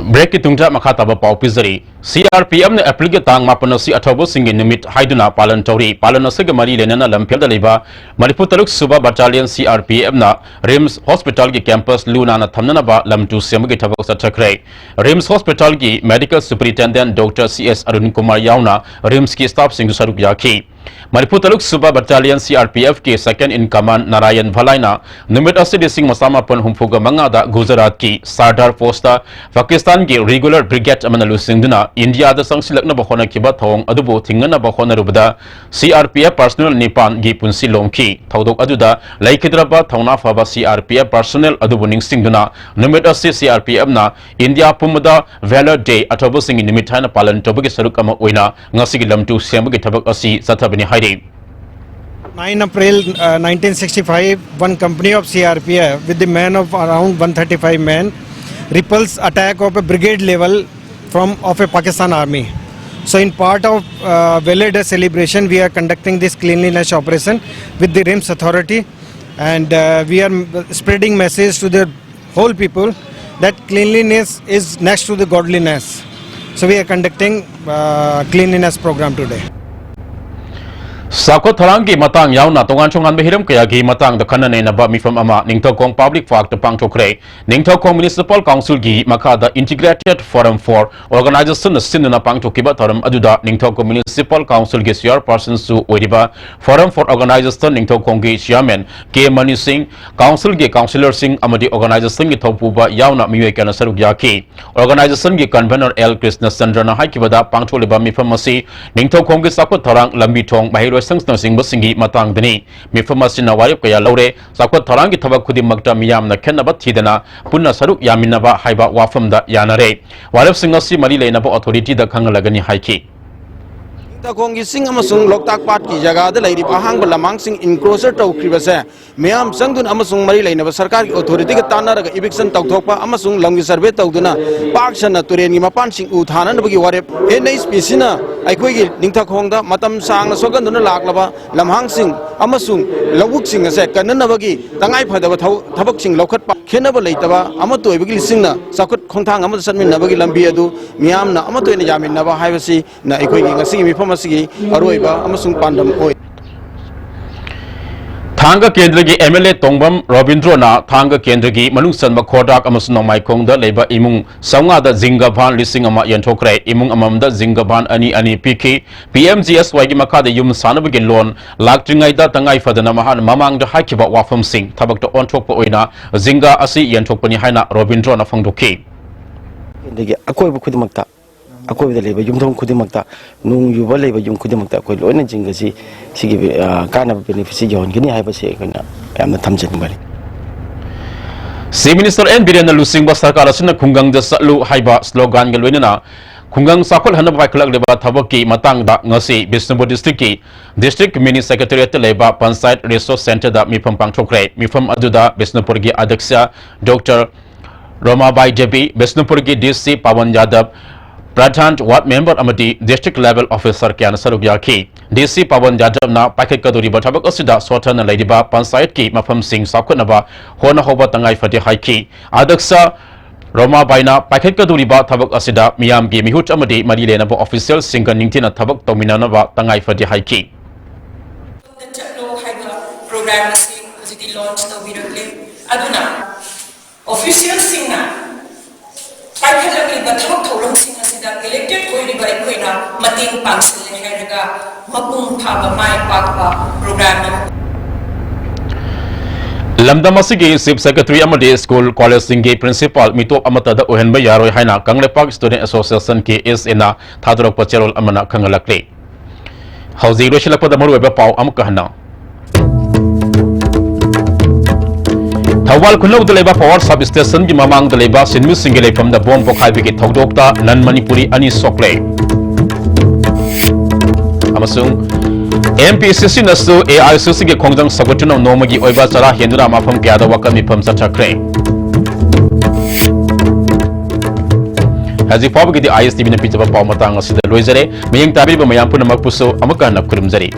ꯕ꯭ꯔꯦꯛꯀꯤ ꯇꯨꯡꯗ ꯃꯈꯥ ꯇꯥꯕ ꯄꯥꯎ ꯄꯤꯖꯔꯤ꯫ ꯁꯤ ꯑꯥꯔ ꯄꯤ ꯑꯦꯐꯅ ꯑꯦꯄ꯭ꯔꯤꯜꯒꯤ ꯇꯥꯡ ꯃꯥꯄꯟ ꯑꯁꯤ ꯑꯊꯧꯕꯁꯤꯡꯒꯤ ꯅꯨꯃꯤꯠ ꯍꯥꯏꯗꯨꯅ ꯄꯥꯂꯟ ꯇꯧꯔꯤ꯫ ꯄꯥꯂꯟ ꯑꯁꯤꯒ ꯃꯔꯤ ꯂꯩꯅꯅ ꯂꯝꯐꯦꯜꯗ ꯂꯩꯕ ꯃꯔꯤꯐꯨ ꯇꯔꯨꯛ ꯁꯨꯕ ꯕꯠꯇꯥꯂꯤꯌꯟ ꯁꯤ ꯑꯥꯔ ꯄꯤ ꯑꯦꯐꯅ ꯔꯤꯝꯁ ꯍꯣꯁꯄꯤꯇꯥꯜꯒꯤ ꯀꯦꯝꯄꯁ ꯂꯨ ꯅꯥꯟꯅ ꯊꯝꯅꯅꯕ ꯂꯝ ꯇꯨ ꯁꯦꯝꯕꯒꯤ ꯊꯕꯛ ꯆꯠꯊꯈ꯭ꯔꯦ꯫ ꯔꯤꯝꯁ ꯍꯣꯁꯄꯤꯇꯥꯜꯒꯤ medical superintendent doctor C S Arun Kumar ꯌꯥꯎꯅ ꯔꯤꯝꯁꯀꯤ ꯁ꯭ꯇꯥꯐꯁꯤꯡꯁꯨ ꯁꯔꯨꯛ ꯌꯥꯈꯤ꯫ ꯃꯔꯤꯐꯨ ꯇꯔꯨꯛ ꯁꯨꯕ ꯕꯠꯇꯥꯂꯤꯌꯟ ꯁꯤ ꯑꯥꯔ ꯄꯤ ꯑꯦꯐꯀꯤ second in command ꯅꯥꯔꯥꯌꯟ ꯚꯂꯥꯏꯅ ꯅꯨꯃꯤꯠ ꯑꯁꯤ ꯂꯤꯁꯤꯡ ꯃꯁꯥ ꯃꯥꯄꯟ ꯍꯨꯝꯐꯨꯒ ꯃꯉꯥꯗ ꯒꯨꯖꯔꯥꯠꯀꯤ ꯁꯥꯔꯗꯥꯔ ꯄꯣꯁꯇ ꯄꯥꯀꯤꯁꯇꯥꯟꯒꯤ ꯔꯤꯒꯨꯂꯔ ꯕ꯭ꯔꯤꯒꯦꯗ ꯑꯃꯅ ꯂꯨꯆꯤꯡꯗꯨꯅ ꯏꯟꯗꯤꯌꯥꯗ ꯆꯪꯁꯤꯜꯂꯛꯅꯕ ꯍꯣꯠꯅꯈꯤꯕ ꯊꯧꯑꯣꯡ ꯑꯗꯨꯕꯨ ꯊꯤꯡꯅꯅꯕ ꯍꯣꯠꯅꯔꯨꯕꯗ C R P F personnel ꯅꯤꯄꯥꯟꯒꯤ ꯄꯨꯟꯁꯤ ꯂꯣꯝꯈꯤ꯫ ꯊꯧꯗꯣꯛ ꯑꯗꯨꯗ ꯂꯩꯈꯤꯗ꯭ꯔꯕ ꯊꯧꯅꯥ ꯐꯕ ꯁꯤ ꯑꯥꯔ ꯄꯤ ꯑꯦꯐ ꯄꯔꯁꯅꯦꯜ ꯑꯗꯨꯕꯨ ꯅꯤꯡꯁꯤꯡꯗꯨꯅ ꯅꯨꯃꯤꯠ ꯑꯁꯤ ꯁꯤ ꯑꯥꯔ ꯄꯤ ꯑꯦꯐꯅ ꯏꯟꯗꯤꯌꯥ ꯄꯨꯝꯕꯗ ꯚꯦꯂꯔ ꯗꯦ, ꯑꯊꯧꯕꯁꯤꯡꯒꯤ ꯅꯨꯃꯤꯠ ꯍꯥꯏꯅ ꯄꯥꯂꯟ ꯇꯧꯕꯒꯤ ꯁꯔꯨꯛ ꯑꯃ ꯑꯣꯏꯅ ꯉꯁꯤꯒꯤ ꯂꯝ ꯇꯨ ꯁꯦꯝꯕꯒꯤ ꯊꯕꯛ ꯑꯁꯤ ꯆꯠꯊꯕꯅꯤ ꯍꯥꯏꯔꯤ꯫ Nine April, uh, nineteen sixty-five, one company of C R P F with the man of around one thirty-five men repulse attack of a brigade level from, of a Pakistan army. So in part of, uh, Valor Day celebration, we are conducting this cleanliness operation with the RIMS authority, and, uh, we are spreading message to the whole people that cleanliness is next to the godliness. So we are conducting uh, cleanliness program today. ꯆꯥꯎꯈꯠ ꯊꯧꯔꯥꯡꯒꯤ ꯃꯇꯥꯡ ꯌꯥꯎꯅ ꯇꯣꯉꯥꯟ ꯇꯣꯉꯥꯟꯕ ꯍꯤꯔꯝ ꯀꯌꯥꯒꯤ ꯃꯇꯥꯡꯗ ꯈꯟꯅ ꯅꯩꯅꯕ ꯃꯤꯐꯝ ꯑꯃ ꯅꯤꯡꯊꯧꯈꯣꯡ ꯄꯕ꯭ꯂꯤꯛ ꯄꯥꯔꯛꯇ ꯄꯥꯡꯊꯣꯛꯈ꯭ꯔꯦ꯫ ꯅꯤꯡꯊꯧꯈꯣꯡ ꯃ꯭ꯌꯨꯅꯤꯁꯤꯄꯥꯜ ꯀꯥꯎꯟꯁꯤꯜꯒꯤ ꯃꯈꯥꯗ ꯏꯟꯇꯤꯒ꯭ꯔꯦꯇꯦꯗ ꯐꯣꯔꯝ ꯐꯣꯔ ꯑꯣꯔꯒꯅꯥꯏꯖꯦꯁꯟꯅ ꯁꯤꯟꯗꯨꯅ ꯄꯥꯡꯊꯣꯛꯈꯤꯕ ꯊꯧꯔꯝ ꯑꯗꯨꯗ ꯅꯤꯡꯊꯧꯈꯣꯡ ꯃ꯭ꯌꯨꯅꯤꯁꯤꯄꯥꯜ ꯀꯥꯎꯟꯁꯤꯜꯒꯤ ꯆꯤꯌꯔꯄꯔꯁꯟꯁꯨ ꯑꯣꯏꯔꯤꯕ ꯐꯣꯔꯝ ꯐꯣꯔ ꯑꯣꯔꯒꯅꯥꯏꯖꯦꯁꯟ ꯅꯤꯡꯊꯧꯈꯣꯡꯒꯤ ꯆꯤꯌꯔꯃꯦꯟ ꯀꯦ ꯃꯅꯤ ꯁꯤꯡ, ꯀꯥꯎꯟꯁꯤꯜꯒꯤ ꯀꯥꯎꯟꯁꯤꯂꯔꯁꯤꯡ ꯑꯃꯗꯤ ꯑꯣꯔꯒꯅꯥꯏꯖꯦꯁꯟꯒꯤ ꯊꯧꯄꯨꯕ ꯌꯥꯎꯅ ꯃꯤꯑꯣꯏ ꯀꯌꯥꯅ ꯁꯔꯨꯛ ꯌꯥꯈꯤ꯫ ꯑꯣꯔꯒꯅꯥꯏꯖꯦꯁꯟꯒꯤ ꯀꯟꯚꯦꯅꯔ ꯑꯦꯜ ꯀ꯭ꯔꯤꯁꯅꯆꯟꯗ꯭ꯔꯅ ꯍꯥꯏꯈꯤꯕꯗ, ꯄꯥꯡꯊꯣꯛꯂꯤꯕ ꯃꯤꯐꯝ ꯑꯁꯤ ꯅꯤꯡꯊꯧꯈꯣꯡꯒꯤ ꯆꯥꯎꯈꯠ ꯊꯧꯔꯥꯡ, ꯂꯝꯕꯤ ꯊꯣꯡ, ꯃꯍꯩꯔꯣꯏꯁꯪꯅꯆꯤꯡꯕꯁꯤꯡꯒꯤ ꯃꯇꯥꯡꯗꯅꯤ꯫ ꯃꯤꯐꯝ ꯑꯁꯤꯅ ꯋꯥꯔꯦꯞ ꯀꯌꯥ ꯂꯧꯔꯦ꯫ ꯆꯥꯎꯈꯠ ꯊꯧꯔꯥꯡꯒꯤ ꯊꯕꯛ ꯈꯨꯗꯤꯡꯃꯛꯇ ꯃꯤꯌꯥꯝꯅ ꯈꯦꯠꯅꯕ ꯊꯤꯗꯅ ꯄꯨꯟꯅ ꯁꯔꯨꯛ ꯌꯥꯃꯤꯟꯅꯕ ꯍꯥꯏꯕ ꯋꯥꯐꯝꯗ ꯌꯥꯅꯔꯦ꯫ ꯋꯥꯔꯦꯞꯁꯤꯡ ꯑꯁꯤ ꯃꯔꯤ ꯂꯩꯅꯕ ꯑꯣꯊꯣꯔꯤꯇꯤꯗ ꯈꯪꯍꯜꯂꯒꯅꯤ ꯍꯥꯏꯈꯤ꯫ ꯅꯤꯡꯊꯧꯈꯣꯡꯒꯤ ꯆꯤꯡ ꯑꯃꯁꯨꯡ ꯂꯣꯛꯇꯥꯛ ꯄꯥꯠꯀꯤ ꯖꯒꯥꯗ ꯂꯩꯔꯤꯕ ꯑꯍꯥꯡꯕ ꯂꯝꯍꯥꯡꯁꯤꯡ ꯏꯟꯀ꯭ꯔꯣꯆꯔ ꯇꯧꯈ꯭ꯔꯤꯕꯁꯦ ꯃꯤꯌꯥꯝ ꯆꯪꯗꯨꯅ ꯑꯃꯁꯨꯡ ꯃꯔꯤ ꯂꯩꯅꯕ ꯁꯔꯀꯥꯔꯒꯤ ꯑꯣꯊꯣꯔꯤꯇꯤꯒ ꯇꯥꯟꯅꯔꯒ ꯏꯚꯤꯛꯁꯟ ꯇꯧꯊꯣꯛꯄ ꯑꯃꯁꯨꯡ ꯂꯝꯒꯤ ꯁꯔꯚꯦ ꯇꯧꯗꯨꯅ ꯄꯥꯛ ꯁꯟꯅ ꯇꯨꯔꯦꯟꯒꯤ ꯃꯄꯥꯟꯁꯤꯡ ꯎ ꯊꯥꯅꯅꯕꯒꯤ ꯋꯥꯔꯦꯞ꯫ ꯑꯦꯟ ꯑꯩꯆ ꯄꯤ ꯁꯤꯅ ꯑꯩꯈꯣꯏꯒꯤ ꯅꯤꯡꯊꯧꯈꯣꯡꯗ ꯃꯇꯝ ꯁꯥꯡꯅ ꯁꯣꯛꯍꯟꯗꯨꯅ ꯂꯥꯛꯂꯕ ꯂꯝꯍꯥꯡꯁꯤꯡ ꯑꯃꯁꯨꯡ ꯂꯧꯕꯨꯛꯁꯤꯡ ꯑꯁꯦ ꯀꯟꯅꯅꯕꯒꯤ ꯇꯉꯥꯏ ꯐꯗꯕ ꯊꯕꯛ- ꯊꯕꯛꯁꯤꯡ ꯂꯧꯈꯠꯄ, ꯈꯦꯠꯅꯕ ꯂꯩꯇꯕ ꯑꯃꯠꯇ ꯑꯣꯏꯕꯒꯤ ꯂꯤꯁꯤꯡꯅ ꯆꯥꯎꯈꯠ ꯈꯣꯡꯊꯥꯡ ꯑꯃꯗ ꯆꯠꯃꯤꯟꯅꯕꯒꯤ ꯂꯝꯕꯤ ꯑꯗꯨ ꯃꯤꯌꯥꯝꯅ ꯑꯃꯠꯇ ꯑꯣꯏꯅ ꯌꯥꯃꯤꯟꯅꯕ ꯍꯥꯏꯕꯁꯤꯅ ꯑꯩꯈꯣꯏꯒꯤ ꯉꯁꯤꯒꯤ ꯃꯤꯐꯝ ꯑꯁꯤꯒꯤ ꯑꯔꯣꯏꯕ ꯑꯃꯁꯨꯡ ꯄꯥꯟꯗꯝ ꯑꯣꯏ꯫ ꯊꯥꯡꯒ ꯀꯦꯟꯗ꯭ꯔꯒꯤ ꯑꯦꯝ ꯑꯦꯜ ꯑꯦ ꯇꯣꯡꯕꯝ ꯔꯣꯕꯤꯟꯗ꯭ꯔꯣꯅ ꯊꯥꯡꯒ ꯀꯦꯟꯗ꯭ꯔꯒꯤ ꯃꯅꯨꯡ ꯆꯟꯕ ꯈꯣꯔꯗꯥꯛ ꯑꯃꯁꯨꯡ ꯅꯣꯡꯃꯥꯏꯈꯣꯡꯗ ꯂꯩꯕ ꯏꯃꯨꯡ ꯆꯥꯝꯃꯉꯥꯗ ꯖꯤꯡꯒ ꯚꯥꯟ ꯂꯤꯁꯤꯡ ꯑꯃ ꯌꯦꯟꯊꯣꯛꯈ꯭ꯔꯦ꯫ ꯏꯃꯨꯡ ꯑꯃꯃꯝꯗ ꯖꯤꯡꯒ ꯚꯥꯟ ꯑꯅꯤ ꯑꯅꯤ ꯄꯤꯈꯤ꯫ ꯄꯤ ꯑꯦꯝ ꯖꯤ ꯑꯦꯁ ꯋꯥꯏꯒꯤ ꯃꯈꯥꯗ ꯌꯨꯝ ꯁꯥꯅꯕꯒꯤ ꯂꯣꯟ ꯂꯥꯛꯇ꯭ꯔꯤꯉꯩꯗ ꯇꯉꯥꯏ ꯐꯗꯅ ꯃꯍꯥꯛꯅ ꯃꯃꯥꯡꯗ ꯍꯥꯏꯈꯤꯕ ꯋꯥꯐꯝꯁꯤꯡ ꯊꯕꯛꯇ ꯑꯣꯟꯊꯣꯛꯄ ꯑꯣꯏꯅ ꯖꯤꯡꯒ ꯑꯁꯤ ꯌꯦꯟꯊꯣꯛꯄꯅꯤ ꯍꯥꯏꯅ ꯔꯣꯕꯤꯟꯗ꯭ꯔꯣꯅ ꯐꯣꯡꯗꯣꯛꯈꯤ꯫ ꯑꯗꯒꯤ ꯑꯀꯣꯏꯕ ꯈꯨꯗꯤꯡꯃꯛꯇ, ꯑꯀꯣꯏꯕꯗ ꯂꯩꯕ ꯌꯨꯝꯊꯣꯡ ꯈꯨꯗꯤꯡꯃꯛꯇ, ꯅꯣꯡ ꯌꯨꯕ ꯂꯩꯕ ꯌꯨꯝ ꯈꯨꯗꯤꯡꯃꯛꯇ ꯑꯩꯈꯣꯏ ꯂꯣꯏꯅ ꯖꯤꯡꯒꯁꯤ ꯁꯤꯒꯤ, ꯑ, ꯀꯥꯟꯅꯕ ꯕꯦꯅꯤꯐꯤꯠꯁꯤ ꯌꯧꯍꯟꯒꯅꯤ ꯍꯥꯏꯕꯁꯤ ꯑꯩꯈꯣꯏꯅ ꯌꯥꯝꯅ ꯊꯝꯖꯅꯤꯡꯕꯅꯤ꯫ ꯆꯤꯐ ꯃꯤꯅꯤꯁꯇꯔ ꯑꯦꯟ ꯕꯤꯔꯦꯟꯅ ꯂꯨꯆꯤꯡꯕ ꯁꯔꯀꯥꯔ ꯑꯁꯤꯅ ꯈꯨꯡꯒꯪꯗ ꯆꯠꯂꯨ ꯍꯥꯏꯕ ꯁ꯭ꯂꯣꯒꯥꯟꯒ ꯂꯣꯏꯅꯅ ꯈꯨꯡꯒꯪ ꯆꯥꯎꯈꯠꯍꯟꯅꯕ ꯄꯥꯏꯈꯠꯂꯛꯂꯤꯕ ꯊꯕꯛꯀꯤ ꯃꯇꯥꯡꯗ ꯉꯁꯤ ꯕꯤꯁꯅꯨꯄꯨꯔ ꯗꯤꯁꯇ꯭ꯔꯤꯛꯀꯤ ꯗꯤꯁꯇ꯭ꯔꯤꯛ ꯃꯤꯅꯤ ꯁꯦꯀ꯭ꯔꯦꯇꯦꯔꯤꯌꯦꯠꯇ ꯂꯩꯕ ꯄꯟꯆꯥꯌꯠ ꯔꯤꯁꯣꯔꯁ ꯁꯦꯟꯇꯔꯗ ꯃꯤꯐꯝ ꯄꯥꯡꯊꯣꯛꯈ꯭ꯔꯦ꯫ ꯃꯤꯐꯝ ꯑꯗꯨꯗ ꯕꯤꯁꯅꯨꯄꯨꯔꯒꯤ ꯑꯗ꯭ꯌꯛꯁ ꯗꯣꯛꯇꯔ ꯔꯣꯃꯥꯕꯥꯏ ꯗꯦꯕꯤ, ꯕꯤꯁꯅꯨꯄꯨꯔꯒꯤ ꯗꯤ ꯁꯤ ꯄꯥꯋꯟ ꯌꯥꯗꯕ, ꯄ꯭ꯔꯙꯥꯟ ꯋꯥꯔꯗ ꯃꯦꯝꯕꯔ ꯑꯃꯗꯤ ꯗꯤꯁꯇ꯭ꯔꯤꯛ ꯂꯦꯚꯦꯜ ꯑꯣꯐꯤꯁꯔ ꯀꯌꯥꯅ ꯁꯔꯨꯛ ꯌꯥꯈꯤ꯫ ꯗꯤ ꯁꯤ ꯄꯥꯋꯟ ꯌꯥꯗꯕꯅ ꯄꯥꯏꯈꯠꯀꯗꯧꯔꯤꯕ ꯊꯕꯛ ꯑꯁꯤꯗ ꯁꯣꯠꯊꯅ ꯂꯩꯔꯤꯕ ꯄꯟꯆꯥꯌꯠꯀꯤ ꯃꯐꯝꯁꯤꯡ ꯆꯥꯎꯈꯠꯅꯕ ꯍꯣꯠꯅꯍꯧꯕ ꯇꯉꯥꯏ ꯐꯗꯦ ꯍꯥꯏꯈꯤ꯫ ꯑꯗ꯭ꯌꯛꯁ ꯔꯣꯃꯥꯕꯥꯏꯅ ꯄꯥꯏꯈꯠꯀꯗꯧꯔꯤꯕ ꯊꯕꯛ ꯑꯁꯤꯗ ꯃꯤꯌꯥꯝꯒꯤ ꯃꯤꯍꯨꯠ ꯑꯃꯗꯤ ꯃꯔꯤ ꯂꯩꯅꯕ ꯑꯣꯐꯤꯁꯤꯌꯦꯜꯁꯤꯡꯒ ꯅꯤꯡꯊꯤꯅ ꯊꯕꯛ ꯇꯧꯃꯤꯟꯅꯅꯕ ꯇꯉꯥꯏ ꯐꯗꯦ ꯍꯥꯏꯈꯤ꯫ ꯆꯠꯂꯣ ꯍꯥꯏꯕ ꯄ꯭ꯔꯣꯒ꯭ꯔꯥꯝ ꯑꯁꯤ ꯍꯧꯖꯤꯛꯇꯤ ꯂꯣꯟꯆ ꯇꯧꯕꯤꯔꯛꯂꯦ꯫ ꯑꯗꯨꯅ ꯑꯣꯐꯤꯁꯤꯌꯦꯜꯁꯤꯡꯅ ꯄꯥꯏꯈꯠꯂꯛꯂꯤꯕ ꯊꯕꯛ ꯊꯧꯔꯝꯁꯤꯡ ꯑꯁꯤꯗ ꯏꯂꯦꯛꯇꯦꯗ ꯑꯣꯏꯔꯤꯕ ꯑꯩꯈꯣꯏꯅ ꯃꯇꯦꯡ ꯄꯥꯡꯁꯤꯜꯂꯦ ꯍꯥꯏꯔꯒ ꯃꯄꯨꯡ ꯐꯥꯕ ꯃꯥꯏ ꯄꯥꯛꯄ ꯄ꯭ꯔꯣꯒ꯭ꯔꯥꯝ ꯑꯃ ꯂꯝꯗꯝ ꯑꯁꯤꯒꯤ ꯆꯤꯐ ꯁꯦꯀ꯭ꯔꯦꯇꯔꯤ ꯑꯃꯗꯤ ꯁ꯭ꯀꯨꯜ ꯀꯣꯂꯦꯖꯁꯤꯡꯒꯤ ꯄ꯭ꯔꯤꯟꯁꯤꯄꯥꯜ ꯃꯤꯇꯣꯞ ꯑꯃꯠꯇꯗ ꯑꯣꯏꯍꯟꯕ ꯌꯥꯔꯣꯏ ꯍꯥꯏꯅ ꯀꯪꯂꯩꯄꯥꯛ ꯁ꯭ꯇꯨꯗꯦꯟꯠ ꯑꯦꯁꯣꯁꯤꯌꯦꯁꯟ, ꯀꯦ ꯑꯦꯁ ꯑꯦꯅ ꯊꯥꯗꯣꯔꯛꯄ ꯆꯦꯔꯣꯜ ꯑꯃꯅ ꯈꯪꯍꯜꯂꯛꯂꯤ꯫ ꯍꯧꯖꯤꯛ ꯂꯣꯏꯁꯤꯜꯂꯛꯄꯗ ꯃꯔꯨꯑꯣꯏꯕ ꯄꯥꯎ ꯑꯃꯨꯛꯀ ꯍꯟꯅ꯫ ꯊꯧꯕꯥꯜ ꯈꯨꯅꯧꯗ ꯂꯩꯕ ꯄꯋꯥꯔ ꯁꯕ ꯁ꯭ꯇꯦꯁꯟꯒꯤ ꯃꯃꯥꯡꯗ ꯂꯩꯕ ꯁꯤꯟꯃꯤꯁꯤꯡꯒꯤ ꯂꯩꯐꯝꯗ ꯕꯣꯝ ꯄꯣꯈꯥꯏꯕꯒꯤ ꯊꯧꯗꯣꯛꯇ ꯅꯟ ꯃꯅꯤꯄꯨꯔꯤ ꯑꯅꯤ ꯁꯣꯛꯂꯦ꯫ ꯑꯃꯁꯨꯡ ꯑꯦꯝ ꯄꯤ ꯁꯤ ꯁꯤꯅꯁꯨ ꯑꯦ ꯑꯥꯏ ꯁꯤ ꯁꯤꯒꯤ ꯈꯣꯡꯖꯪ ꯁꯧꯒꯠꯇꯨꯅ ꯅꯣꯡꯃꯒꯤ ꯑꯣꯏꯕ ꯆꯔꯥ ꯍꯦꯟꯗꯨꯅ ꯃꯐꯝ ꯀꯌꯥꯗ ꯋꯥꯀꯠ ꯃꯤꯐꯝ ꯆꯠꯊꯈ꯭ꯔꯦ꯫ ꯍꯧꯖꯤꯛ ꯐꯥꯎꯕꯒꯤꯗꯤ ꯑꯥꯏ ꯑꯦꯁ ꯇꯤ ꯚꯤꯅ ꯄꯤꯖꯕ ꯄꯥꯎ ꯃꯇꯥꯡ ꯑꯁꯤꯗ ꯂꯣꯏꯖꯔꯦ꯫ ꯃꯤꯠꯌꯦꯡ ꯇꯥꯕꯤꯔꯤꯕ ꯃꯌꯥꯝ ꯄꯨꯝꯅꯃꯛꯄꯨꯁꯨ ꯑꯃꯨꯛꯀ ꯍꯟꯅ ꯈꯨꯔꯨꯝꯖꯔꯤ꯫